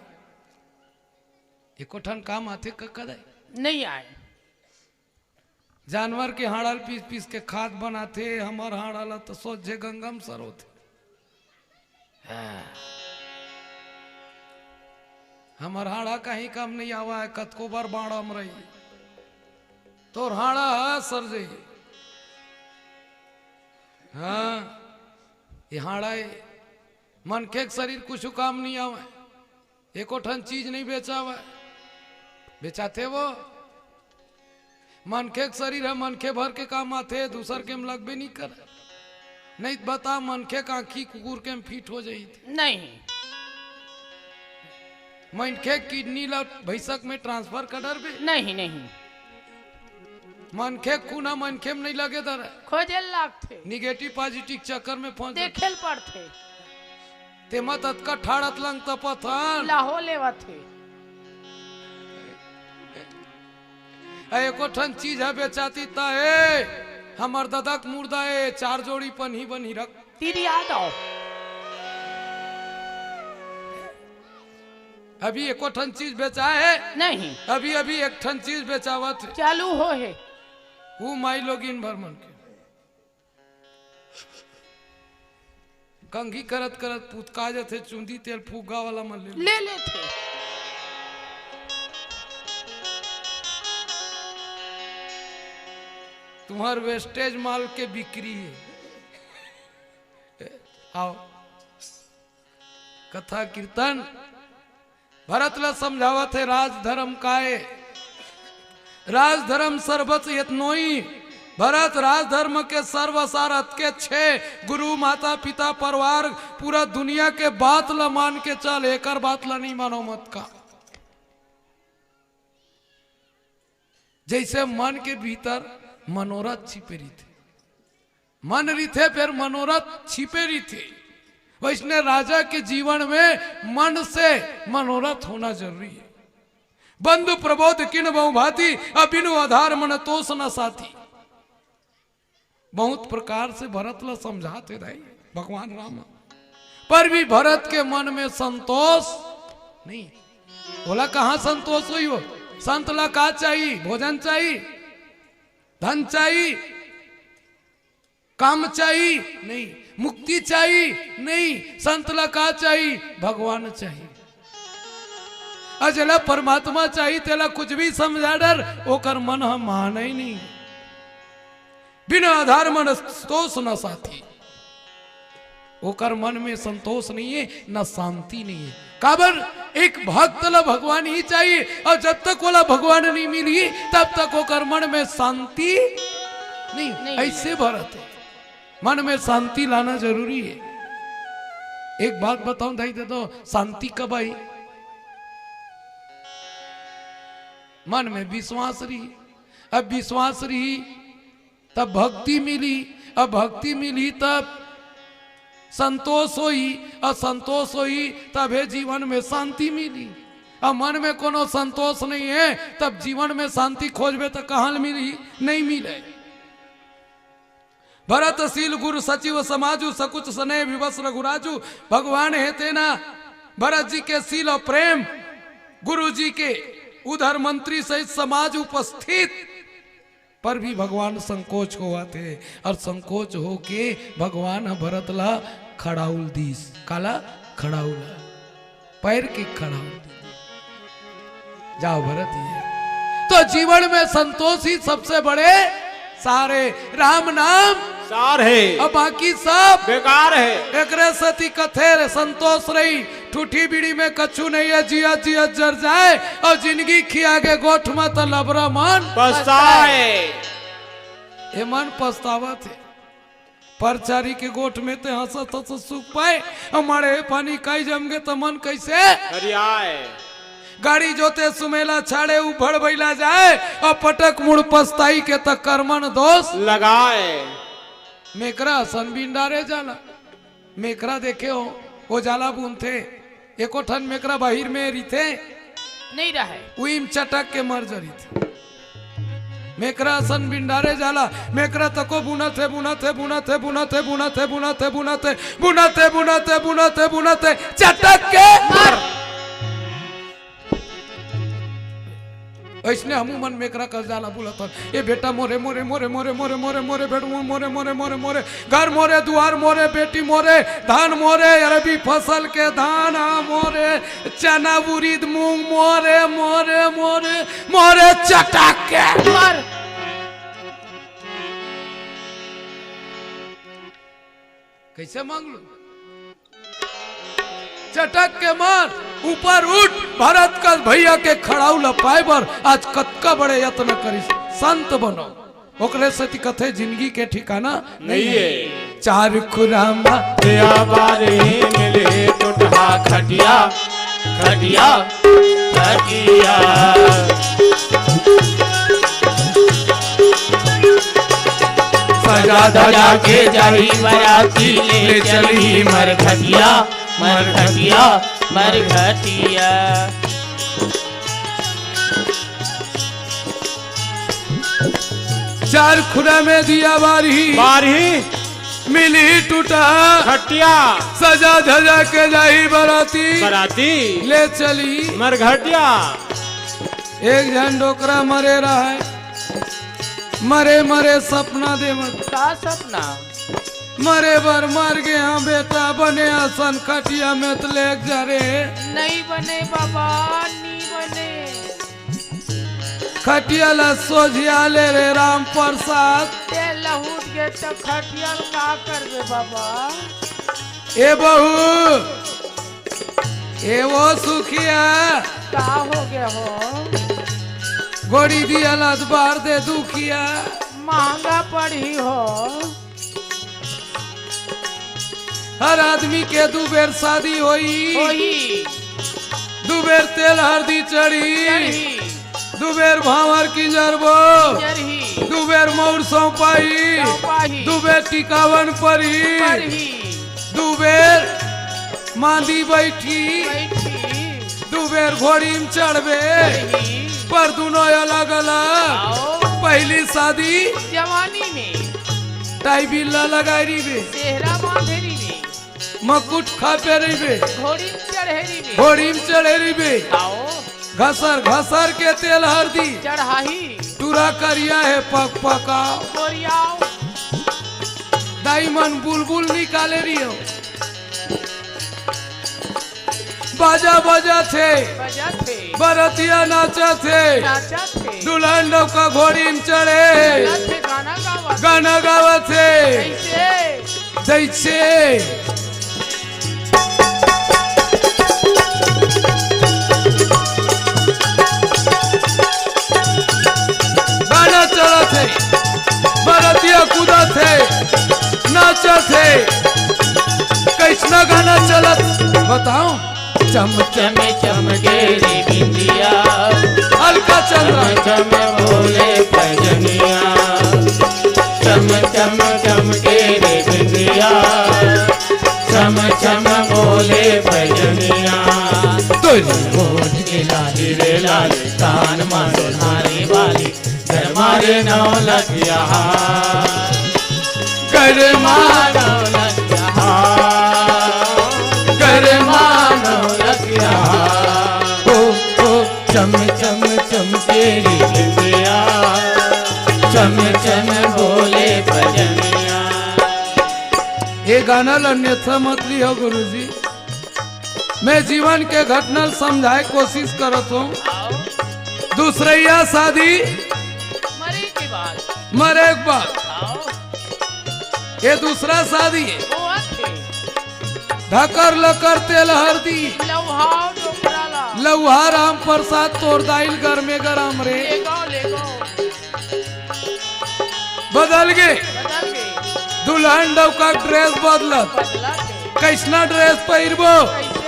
एको ठन काम आथे कक्का दाई? नहीं आय। जानवर के हाड़ा ल पीस पीस के खाद बनाथे, हमर हाड़ा ल तो सोझे गंगा म सरोथे। हाँ। हमर हाड़ा कहीं काम नहीं आवा है, कतको बार बाड़ा म रही, तोर हाड़ा ह सर जाही। हाँ, ये हाड़ा हे, मनखे के शरीर कुछु काम नहीं आवे। एको ठन चीज नहीं बेचावय, बेचाथे वो। मनखे के शरीर ह मनखे भर के काम आथे, दूसर के म लगबे नहीं करे। नहीं त बता, मनखे के आँखी कुकुर के म फिट हो जाही ते। नहीं। मनखे के किडनी ला भैंसक में ट्रांसफर कर डरबे। नहीं, नहीं। मनखे खून ह मनखे में नहीं लगे दर। खोजे ल लागथे। निगेटिव पॉजिटिव चक्कर में फंस देखे ल पड़थे। तेमा ततका ठाड़त लंग तपत हन। लाहो लेवत हे। ए, एको ठन चीज ह बेचाती त हे, हमर ददा के मुर्दा हे, चार जोड़ी पनही बनही रख। तिरिया दो। अभी एको ठन चीज बेचाय हे? नहीं। अभी, अभी एक ठन चीज बेचावत हे। चालू हो हे। वो माई लोगिन भर मन के। कंघी करत करत पुतका जथे, चुंदी तेल फुग्गा वाला मन ले ले लेथे। तुम्हर वेस्टेज माल के बिक्री हे। आओ। कथा कीर्तन भरत ला समझावत हे, राजधर्म काय? राजधर्म सर्वस्व यत नोई। भरत, राजधर्म के सर्वसार अतके छे, गुरु, माता, पिता, परिवार, पूरा दुनिया के बात ला मान के चल, एकर बात ला नहीं मानो मत का। जैसे मन के भीतर मनोरथ छिपे रहिथे, मन रिथे, फेर मनोरथ छिपे रिथे। वैसने राजा के जीवन में मन से मनोरथ होना जरूरी हे। बंधु प्रबोध किन बहु भांति, अब बिनु आधार मन तोष न साथी। बहुत प्रकार से भरत ला समझात हे दाई भगवान राम, पर भी भरत के मन में संतोष नहीं। बोला, कहाँ संतोष होही वो? संत ला का चाही? भोजन चाही, धन चाही, काम चाही? नहीं। मुक्ति चाही? नहीं। संत ला का चाही? भगवान चाही। अउ जेला परमात्मा चाही, तेला कुछ भी समझा डर, ओकर मन ह माने ही नहीं। बिन आधार मन तोष न साथी। ओकर मन में संतोष नहीं हे, न शांति नहीं हे। काबर? एक भक्त ला भगवान ही चाहिए, अउ जब तक ओला भगवान नहीं मिलही, तब तक ओकर मन में शांति नहीं, नहीं ऐसे भरत हे। मन में शांति लाना जरूरी हे। एक बात बताऊं दाई ददा, शांति कब आई? मन में विश्वास रही। अब विश्वास रही तब भक्ति मिली, अब भक्ति मिली तब संतोष होई, अउ संतोष होई तभे जीवन में शांति मिली। अब मन में कोनो संतोष नहीं हे, तब जीवन में शांति खोजबे त कहाँ ले मिली? नहीं मिले। भरत शील गुरु सचिव समाजु, सकुच सनेह विवश रघुराजु। भगवान हे तेना भरत जी के शील अउ प्रेम, गुरु जी के उधर मंत्री सहित समाज उपस्थित, पर भी भगवान संकोच होवत हे, अउ संकोच होके भगवान ह भरत ला खड़ाउल दीस। काला? खड़ाउल। पैर के खड़ाउल दीस। जाव भरत, ये तो जीवन में संतोष ही सबसे बड़े सार हे। राम नाम सार हे। अब बाकी सब बेकार हे। एकरे सेती कथे रे, संतोष रही, ठूठी बीड़ी में कछु नहीं हे, जियत जियत जर जाए, अउ जिनगी खिया गे गोठ म त लबरा मन पछताए। ए मन पछतावत हे। परचारी के गोठ में ते हंसत हंसत सुख पाए, अउ माड़े पानी काई जम गे त मन कइसे हरियाए। गाड़ी जोते सुमेला छाड़े उभड़ बइला जाए, अउ पटक मुड़ पछताई के त करमन दोष लगाए। मेकरा असन बिंडारे जाला। मेकरा देखे हो, ओ जाला बुनथे, एको ठन मेकरा बाहिर में रहिथे? नहीं रहे। उही म चटक के मर जरिथे। मेकरा असन बिंडारे जाला, मेकरा तको बुनत हे, बुनत हे, बुनत हे, बुनत हे, बुनत हे, बुनत हे, बुनत हे, बुनत हे, बुनत हे, बुनत हे, बुनत हे, चटक के मर। अइसने हमू मन मेकरा कस जाला बुलत हन। ए बेटा मोरे, मोरे, मोरे, मोरे, मोरे, मोरे, मोरे, बेटू मोरे, मोरे, मोरे, मोरे, घर मोरे, दुआर मोरे, बेटी मोरे, धान मोरे, अरबी फसल के धान, हाँ, मोरे, चना, उरीद, मूंग, मोरे, मोरे, मोरे, मोरे, चटक के। मर। कइसे मांग लू? चटक के मार, ऊपर उठ, भरत कस भइया के खड़ाऊ ल पाए बर आज कतका बड़े यत्न करिस। संत बनो, ओकरे सेती कथे जिनगी के ठिकाना नहीं हे। चार खुरामा दिया बारी मिली टूटहा खटिया, खटिया, खटिया। सजा धजा के जाही बराती, ले चलही मरघटिया, मरघटिया, मरघटिया। चार खुरा में दिया बारही, बारही। मिलही टूटहा खटिया। सजा धजा के जाही बराती, बराती। ले चलही मरघटिया। एक झन डोकरा मरे रहय, मरे मरे सपना देवत। का सपना? मरे बर मर गे हंव बेटा, बने असन खटिया में त लेग जा रे। नहीं बने बाबा, नहीं बने। खटिया ला सोझिया ले रे राम प्रसाद। ते लहुट गे त खटिया ल का करबे बाबा? ए बहू, ए वो सुखिया। का हो गया हो? गोड़ी दिया ला त बार दे दुखिया। महंगा पड़ही हो। हर आदमी के दू बेर शादी होई। होई। दू बेर तेल हरदी चढ़ी। चढ़ी। दू बेर भांवर किंजरबो। चढ़ी। दू बेर मउर सौंपाही। सौंपाही। दू बेर टिकावन परही। परही। दू बेर मांदी बइठही। बइठही। दू बेर घोड़ी म चढ़बे। चढ़ही। पर दूनों अलग अलग। आओ। पहिली शादी जवानी में। टाई बिल्ला लगाए रहिबे। सेहरा बांधे रहिबे। मकुट खापे रहिबे। घोड़ी म चढ़े रहिबे। घोड़ी म चढ़े रहिबे। आओ। घसर घसर के तेल हरदी। चढ़ाही। टूरा करिया हे पक पकाओ। गोरियाओ। दाई मन बुलबुल निकाले रहियो। बाजा बजाथे। बजाथे। बरतिया नाचथे। नाचथे। दुल्हन नौका घोड़ी म चढ़े। नाचे गाना गावथे। गाना गावथे। कैसे? जैसे। गाना चलथे। बरतिया चम चम चमके रे बिंदिया, अलका चंद्रा। चम चम बोले पजनिया, चम चम चमके रे बिंदिया, चम चम बोले पजनिया। तोरी ओठ के लाली रे लाली, कान मा सोनारी वाली, गरमा रे नौ लखिया हार, गरमा नौ लखिया हार, गरमा नौ लखिया हार। ओ, ओ, चम चम चमके रे बिंदिया, चम चम बोले पजनिया। ये गाना ल अन्यथा मत लिहो गुरुजी। मैं जीवन के घटना ल समझाए कोशिश करत हूँ। दूसरैया शादी मरे के बाद। मरे के बाद। आओ। ये दूसरा शादी है। वो आथे। धकर लकर तेल हरदी। लौहा डोकरा ला। लौहा राम प्रसाद तोर दाइल गरमे गरम रे। ले गो, ले गो। बदल गे। बदल गे। दुल्हन डौका ड्रेस बदलत। बदलत हे। कैसना ड्रेस पहिरबो? कैसे?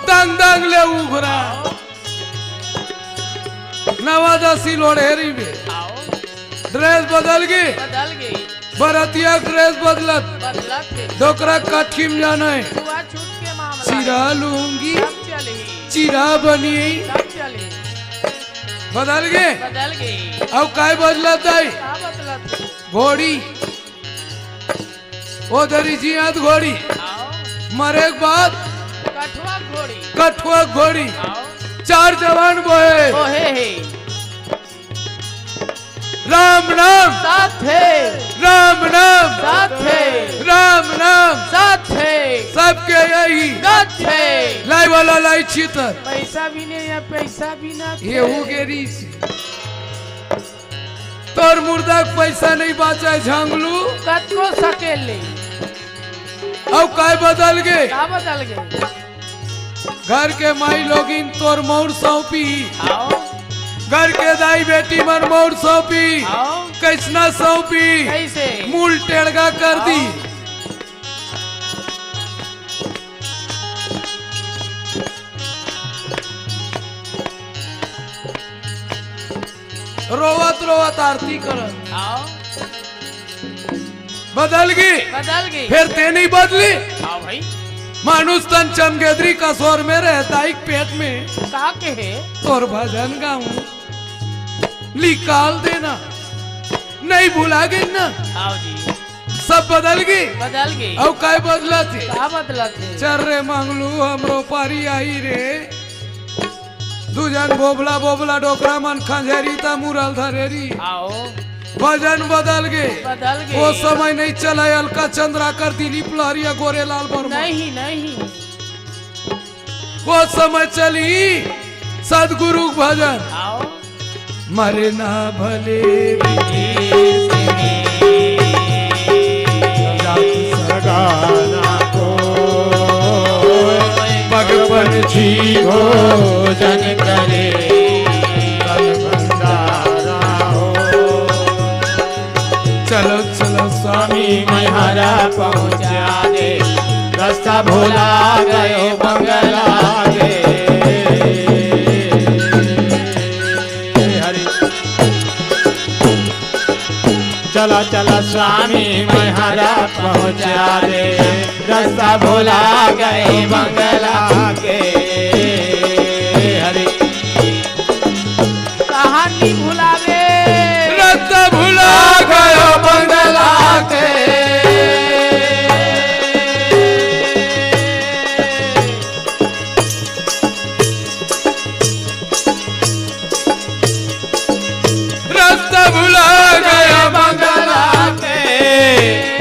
दंग दंग ले उघरा। नवा दसी लोड़े रहिबे। आओ। ड्रेस बदल गे। बदल गे। बरतिया ड्रेस बदलत। बदलत हे। डोकरा कटकी म जाना हे। छुआछूत के मामला हे। चिरा लूंगी। सब चलही। चिरा बनी। सब चलही। बदल गे। बदल गे। अउ काय बदलत हे? का बदलत हे? घोड़ी। ओ दरी जियात घोड़ी। आओ। मरे के बाद कठुआ घोड़ी। कठुआ घोड़ी। आओ। चार जवान बोहे। बोहे हे। राम नाम। साथ हे। राम नाम। साथ हे। राम नाम। साथ हे। सबके यही। साथ हे। लाई वाला लाई छीतर। पैसा भी नहीं है, पैसा भी ना थे। येहू गेरी से। तोर मुर्दा के पैसा नहीं बाँचे झंगलू। कतको सकेल ले। अउ काय बदल गे? का बदल गे? घर के माई लोगिन तोर मउर सौंपी। आओ। घर के दाई बेटी मन मउर सौंपी। आओ। कैसना सौंपी? कैसे? मूल टेड़गा कर दी। आओ। रोवत रोवत आरती करत। आओ। बदल गे। बदल गे। फेर ते नहीं बदली। हाँ भाई। मानुष तन चमगेदरी का स्वर में रहता एक पेट में। का कहे? तोर भजन गाऊं, निकाल देना, नहीं भुला गे ना। आओ जी। सब बदल गे। बदल गे। अउ काय बदलत हे? का बदलत हे? चल रे मंगलू, हमरो पारी आई रे। दू झन बोबला बोबला डोकरा मन खंझेरी त मुरल धरेरी। आओ। भजन बदल गे। बदल गे। ओ समय नहीं चला अलका चंद्राकर, दिलीप लहरिया, गोरेलाल वर्मा। नहीं, नहीं। ओ समय चली सतगुरु भजन। आओ। मरे ना भले विदेश में, जात सगा ना कोय, पग पंछी भोजन करे, तन भंडारा हो। चलो चलो स्वामी मैहर पहुँचा दे, रस्ता भुला गयो बंगला के। हरि। चला चला स्वामी मैहर पहुँचा दे, रस्ता भुला गयो बंगला के। हरि। कहानी भुलावे। रस्ता भुला गयो बंगला के। रस्ता भुला गयो बंगला के।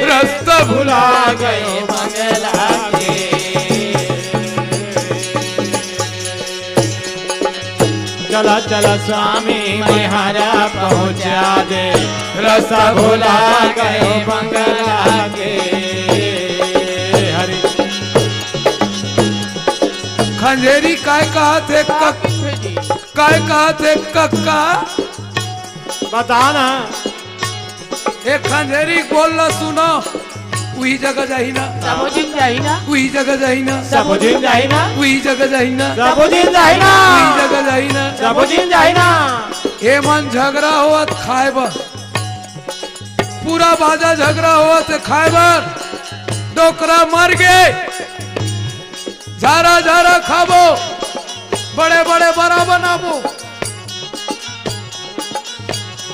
रस्ता भुला गयो बंगला के। चला चला स्वामी मैहर पहुँचा दे, रस्ता भुला गयो बंगला के। हरि। खंजेरी काय कहत हे कक-, काय कहत हे कक्का? बता ना। ए खंजेरी बोल ल सुनो। उही जगह जाही ना। सबो झिन जाही ना। उही जगह जाही ना। सबो झिन जाही ना। उही जगह जाही ना। सबो झिन जाही ना। उही जगह जाही ना। सबो झिन जाही ना। ए मन झगरा होवत खाए बर, पूरा बाजा झगरा होवत हे खाए बर। डोकरा मर गे, झारा झारा खाबो, बड़े बड़े बरा बनाबो।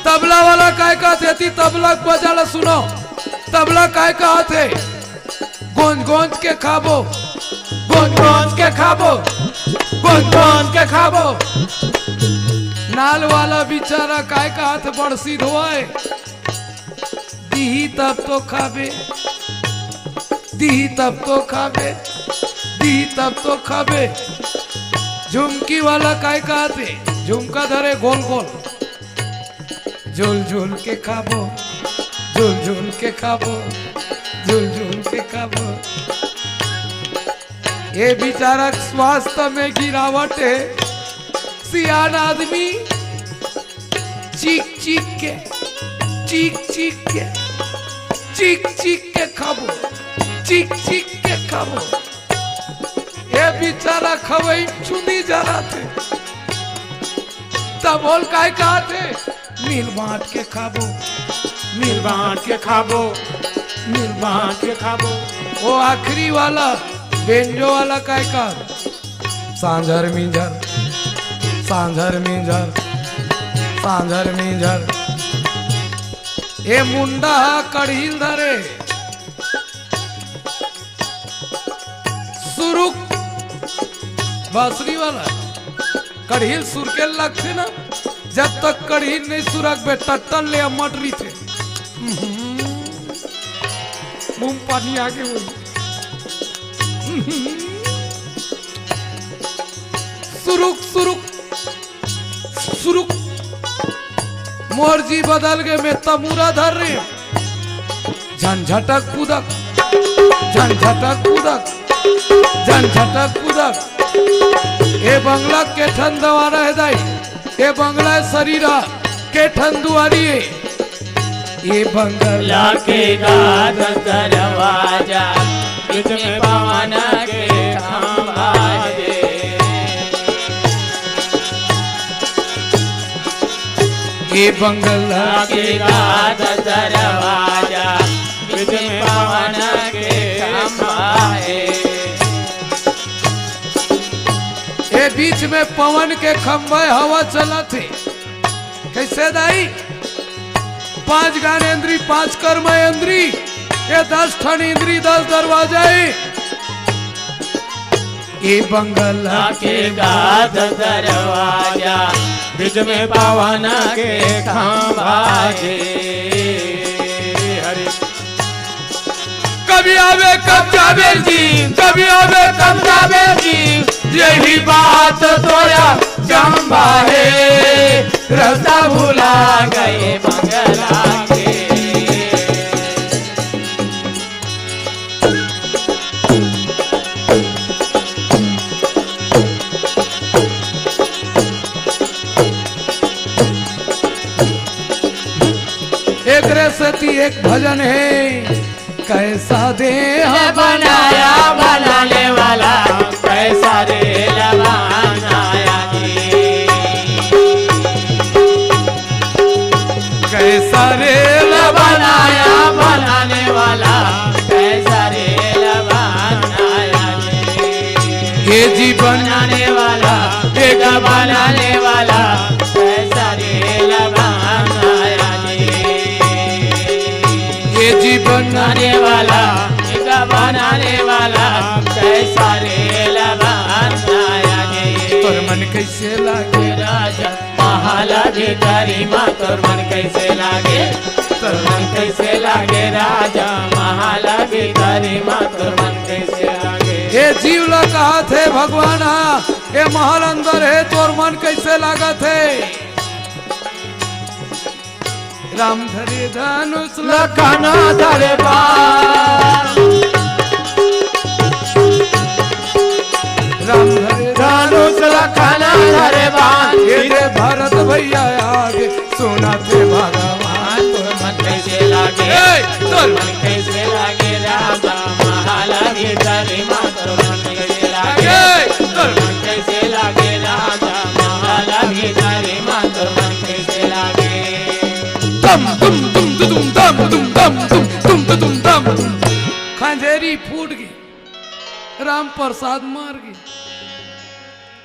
तबला वाला काय कहत हे, एती तबला के बजा ल सुनो। तबला काय कहत हे, गोंज गोंज के खाबो, गोंज गोंज के खाबो, गोंज गोंज के खाबो। नाल वाला बिचारा काय कहत हे, बड़सी धोए, दिही तब तो खाबे, दिही तब तो खाबे, दिही तब तो खाबे। झुमकी वाला काय कहत हे, झुमका धरे गोल गोल, झुल झुल के खाबो, झुल झुल के खाबो, झुल झुल के खाबो। ए बिचारा के स्वास्थ्य में गिरावट हे। सियान आदमी चीख चीख के, चीख चीख के, चीख चीख के खाबो, चीख चीख के खाबो। ए बिचारा खवई चुनी जराथे। तब ओला काय कहत हे, मिल बांट के खाबो, मिल बांट के खाबो, मिल बांट के खाबो। ओ आखिरी वाला, बेंजो वाला काय कहत, सांझर मिंझर, सांझर मिंझर, सांझर मिंझर। ए मुंडा ह कड़हील धरे, सुरुक, बांसुरी वाला कड़हील सुरके लगथे ना, जब तक कड़हील नहीं सुरकबे, टट्टन ले अम्मट रहिथे। उहुं, मुंह पानी आगे होही। उहुं, सुरुक सुरुक सुरुक। मोर जी बदल गे, मैं तमूरा धर रे। झन झटक कुदक, झन झटक कुदक, झन झटक कुदक। ए बंगला के ठन दवारा हे दाई, ए बंगला सरीरा के ठन दुआरी हे। ए बंगला के गाद दरवाजा, बीच में पवन के खंभा हे। ए बंगला के गाद दरवाजा, बीच में पवन के खंभा हे। ए बीच में पवन के खंभा, हवा चलत हे। कइसे दाई? पांच ज्ञानेंद्री, पांच कर्मेंद्री, ए दस ठन इंद्री, दस दरवाजा हे। ए बंगला के गाद दरवाजा, बीच में पवन के खंभा हे। हरे। कभी आवे, कब जावे जी, कभी आवे, कब जावे जी, यही बात तोरा चंबा हे, रस्ता भुला गए बंगला के। एकरे सेती एक भजन हे, कैसा देह बनाया बनाने वाला, कैसा रेल बनाया जी। कैसा रेल बनाया बनाने वाला, कैसा रेल बनाया जी। ये जीवन बनाने वाला, ये बनाने वाला, कैसा रेल बनाया जी। ये जीवन बनाने वाला, ये बनाने वाला, कैसा रेल बनाया जी। तोर मन कैसे लागे राजा, महल भितरी मा तोर मन कैसे लागे, तोर मन कैसे लागे राजा, महल भितरी मा तोर मन कैसे लागे। ए जीव ला कहत हे भगवान हा, ए महल अंदर हे, तोर मन कैसे लागत हे? राम धरे धनुष लखन धरे बाण। राम धरे धनुष लखन धरे बाण। ये दे भरत भैया आगे सुनत हे भगवान। तोर मन कैसे लागे? ए, तोर मन कैसे लागे? तुम दम। खंजेरी फूट गे, राम प्रसाद मर गे।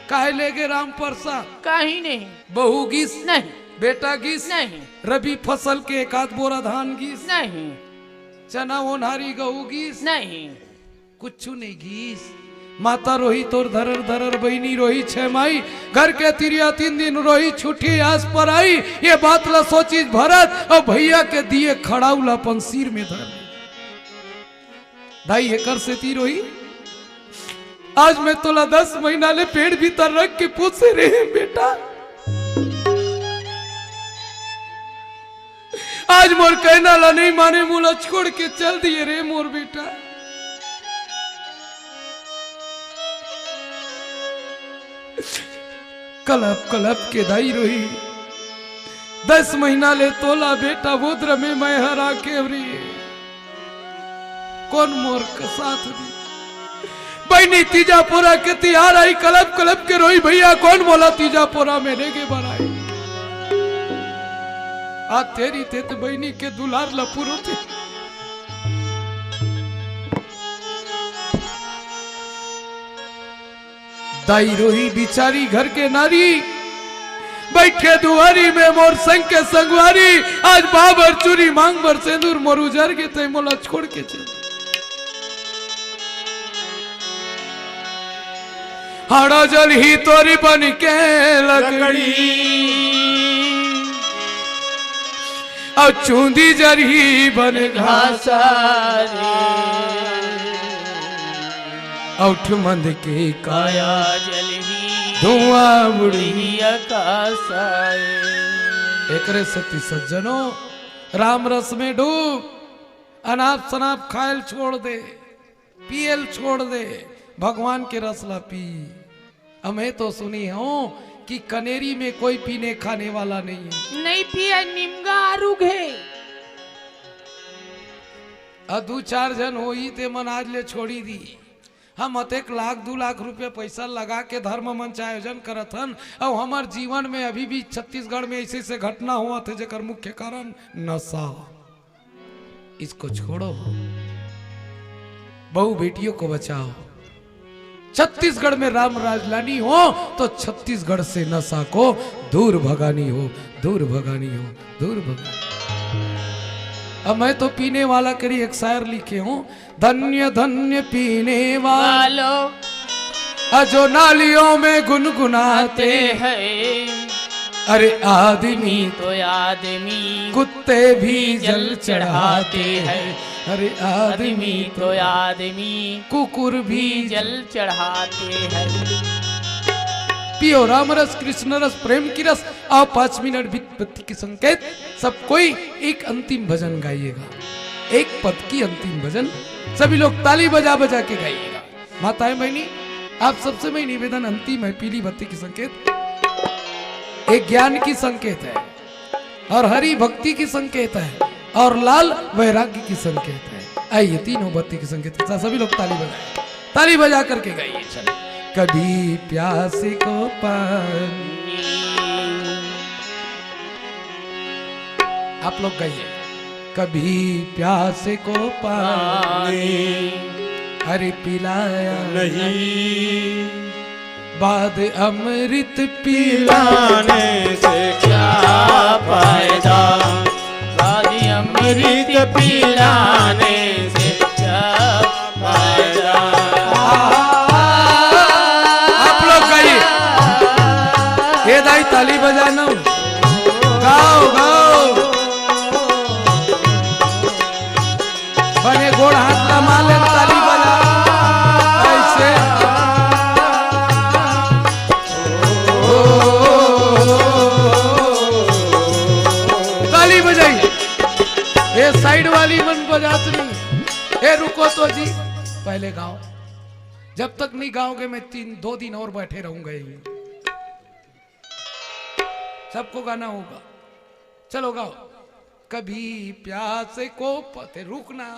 काहे ले गे राम प्रसाद? कहीं नहीं। बहू गिस? नहीं। बेटा गिस? नहीं। रबी फसल के एक आध बोरा धान गिस? नहीं। चना ओन्हारी गहूं गिस? नहीं। कुछु नहीं गिस। माता रोही तोर धरर धरर, बहिनी रोही छै माई, घर के तिरिया तीन दिन रोही छुट्टी आस पर आई। ये बात ला सोचिस भरत अउ भैया के दिए खड़ाऊ ला अपन सिर में धर। दाई एकर सेती रोही, आज मैं तोला दस महीना ले पेट भीतर रख के पोसे रहे बेटा। आज मोर कहना ला नहीं माने, मोला छोड़ के चल दिए रे मोर बेटा। कलप कलप के दाई रोही, दस महीना ले तोला बेटा बोदरा में मैं हरा के रही। कोन मोर का साथ दी? बहिनी तीजा पोरा के तिहार आई, कलप कलप के रोही भैया, कोन मोला तीजा पोरा में लेगे बर आई? आ तेरी ते तो बहिनी के दुलार ला पुरो थे। दाई रोही बिचारी घर के नारी, बैठे दुआरी में मोर संग के संगवारी, आज बाबर चूरी मांग बर सेंदूर मोर उजर गे, तै मोला छोड़ के चल। हाड़ा जलही तोरी बन के लकड़ी, अउ चूंदी जरही बन घासा रे। अउठ मंद के काया जलही, धुआं उड़ही आकाश आए। एकरे सेती सज्जनों, राम रस में डूब, अनाप शनाप खायल छोड़ दे, पियल छोड़ दे, भगवान के रस ला पी। अउ मैं तो सुनी हूँ कि कनेरी में कोई पीने खाने वाला नहीं है। नहीं पिए, निमगा आरुग है। अउ दू चार झन होही ते मन आज ले छोड़ी दी। हम अतेक लाख दू लाख रुपया पैसा लगा के धर्म मंच आयोजन करत हन, अउ हमर जीवन में अभी भी छत्तीसगढ़ में ऐसे ऐसे घटना होवत हे जेकर मुख्य कारण नशा। इसको छोड़ो, बहू बेटियों को बचाओ। छत्तीसगढ़ में राम राज लानी हो तो छत्तीसगढ़ से नशा को दूर भगानी हो, दूर भगानी हो, दूर भगानी। अब मैं तो पीने वाला करी एक शायर लिखे हूँ, धन्य धन्य पीने वालों, जो नालियों में गुनगुनाते हैं। अरे आदमी तो आदमी, कुत्ते भी जल चढ़ाते हैं। अरे आदमी तो आदमी, कुकुर भी जल चढ़ाते हैं। पियो राम रस कृष्ण रस प्रेम की रस। आओ, पाँच मिनट बीत पत्ती के संकेत। सब कोई एक अंतिम भजन गाइएगा, एक पद की अंतिम भजन। सभी लोग ताली बजा बजा के गाइएगा। माताएं बहनी, आप सबसे मैं निवेदन, अंतिम है, पीली बत्ती की संकेत, एक ज्ञान की संकेत है और हरि भक्ति की संकेत है और लाल वैराग्य की संकेत है। आइए, तीनों बत्ती की संकेत के साथ सभी लोग ताली बजाएं, ताली बजा करके गाइए। चलो, कभी प्यासे को पानी, आप लोग गाइए। कभी प्यासे को पानी, अरे पिलाया नहीं, बाद अमृत पिलाने से क्या फायदा? बाद अमृत पिलाने से क्या फायदा? आप लोग गाइए। हे दाई, ताली बजाना। गाओ, गाओ। बने गोड़ हाथ कमा ले, ताली बजा। ऐसे। ताली बजाई। ये साइड वाली मन बजात नहीं। ए, रुको तो जी, पहले गाओ। जब तक नहीं गाओगे, मैं तीन, दो दिन और बैठे रहूंगा यहीं। सबको गाना होगा, चलो गाओ। कभी प्यासे को पते रुकना।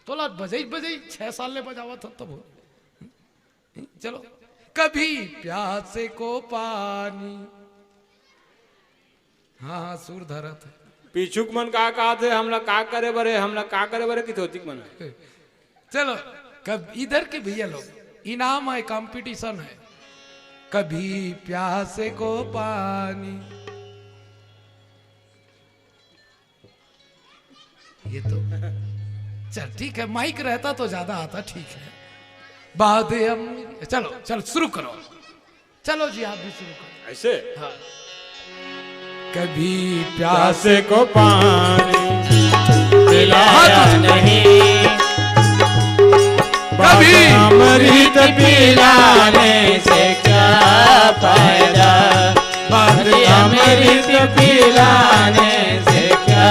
तोला बजाई बजाई छह साल ले बजावत हन तब। चलो, कभी प्यासे को पानी। हाँ हाँ, सुर धरत है। पीछू के मन का कहत हे, हमला का करे बरे, हमला का करे बरे, किथोतिक मन। चलो, कब इधर के भैया लोग, इनाम है, कंपटीशन है। कभी प्यासे को पानी, ये तो चल ठीक है, माइक रहता तो ज्यादा आता, ठीक है। बाद हम, चलो चल शुरू करो, चलो जी आप भी शुरू करो। ऐसे? हाँ। कभी प्यासे को पानी पिलाया नहीं, कभी अमृत पिलाने से क्या फायदा, अमृत पिलाने से क्या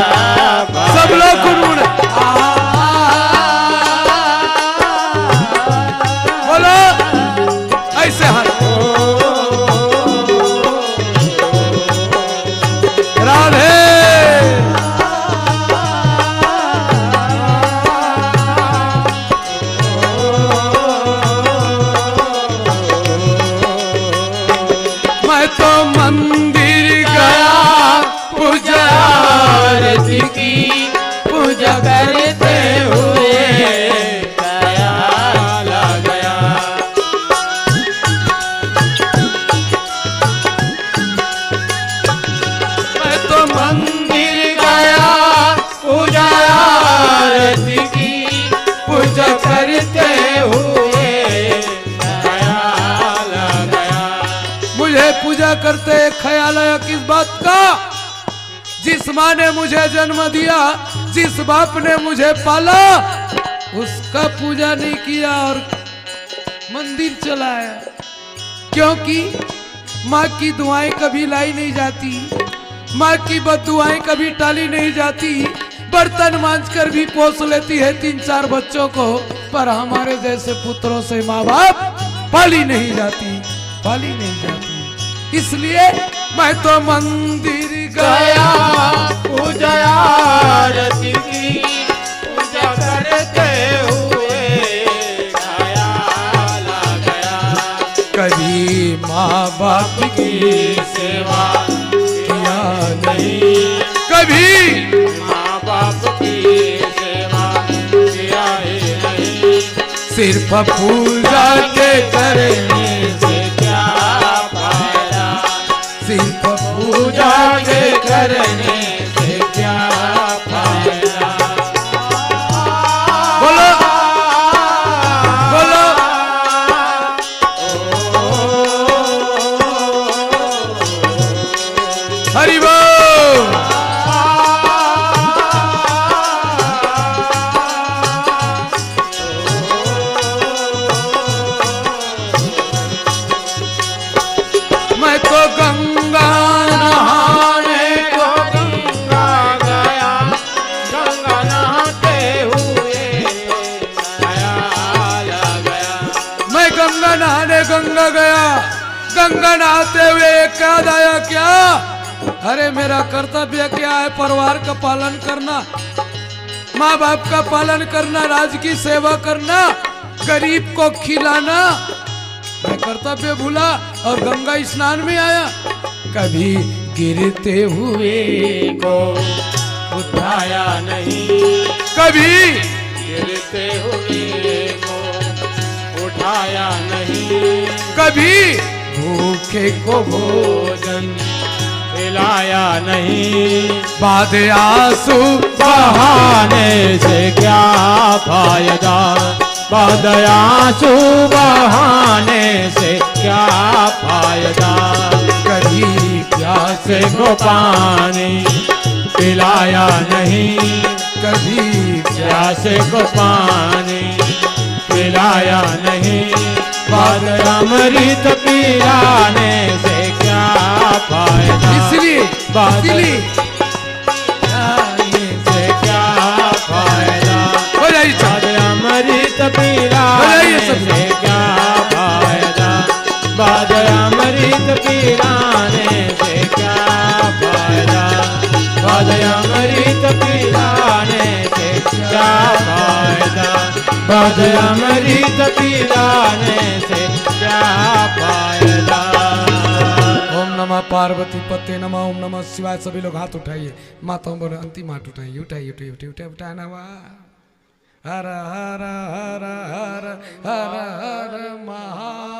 फायदा। सब लोग गुनगुन। बोलो, ऐसे हाथ। राधे। मैं तो मंदिर गया, पूजा आरती की, पूजा करते हुए ख्याल आ गया। मैं तो मंदिर गया, पूजा आरती की, पूजा करते हुए ख्याल आ गया। मुझे पूजा करते ख्याल आया किस बात का? जिस माँ ने मुझे जन्म दिया, जिस बाप ने मुझे पाला, उसका पूजा नहीं किया और मंदिर चला आया। क्योंकि माँ की दुआएं कभी लाई नहीं जाती, माँ की बद्दुआएं कभी टाली नहीं जाती। बर्तन मांजकर भी पोस लेती है तीन चार बच्चों को, पर हमारे जैसे पुत्रों से माँ बाप पाली नहीं जाती, पाली नहीं जाती। इसलिए मैं तो मंदिर गया, पूजा आरती की, पूजा करते हुए ख्याल आ गया। कभी माँ बाप की सेवा किया नहीं, कभी माँ बाप की सेवा किया ही नहीं। सिर्फ पूजा के करने से क्या फायदा, सिर्फ पूजा के करने से क्या फायदा। बोलो, बोलो। हरि बोल। मैं तो गंगा नहाने को गंगा गया, गंगा नहाते हुए ख्याल आ गया। मैं गंगा नहाने गंगा गया, गंगा नहाते हुए एक याद आया क्या? अरे मेरा कर्तव्य क्या है? परिवार का पालन करना, माँ बाप का पालन करना, राज की सेवा करना, गरीब को खिलाना, मैं कर्तव्य भूला और गंगा स्नान में आया। कभी गिरते हुए को उठाया नहीं, कभी गिरते हुए को उठाया नहीं, कभी भूखे को भोजन खिलाया नहीं। बाद आंसू बहाने से क्या फायदा, बाद आंसू बहाने से क्या फायदा। कभी प्यासे को पानी पिलाया नहीं, कभी प्यासे को पानी पिलाया नहीं, बाद अमृत पिलाने से क्या फायदा। इसलिए, बाद इसलिए पिलाने से क्या फायदा? हो जाइए सब। बाद अमृत पिलाने हो जाइए सब। से क्या फायदा? बाद अमृत पिलाने से क्या फायदा? बाद अमृत पिलाने से क्या फायदा? बाद अमृत पिलाने से क्या फायदा? ओम नमः माँ पार्वती पते नमः, ओम नमः शिवाय। सभी लोग हाथ उठाइए, माता बोले अंतिम हाथ उठाइए, उठाइए, उठाइए, उठाइए, उठाइए, उठाइए ना। हर हर हर हर हर हर महा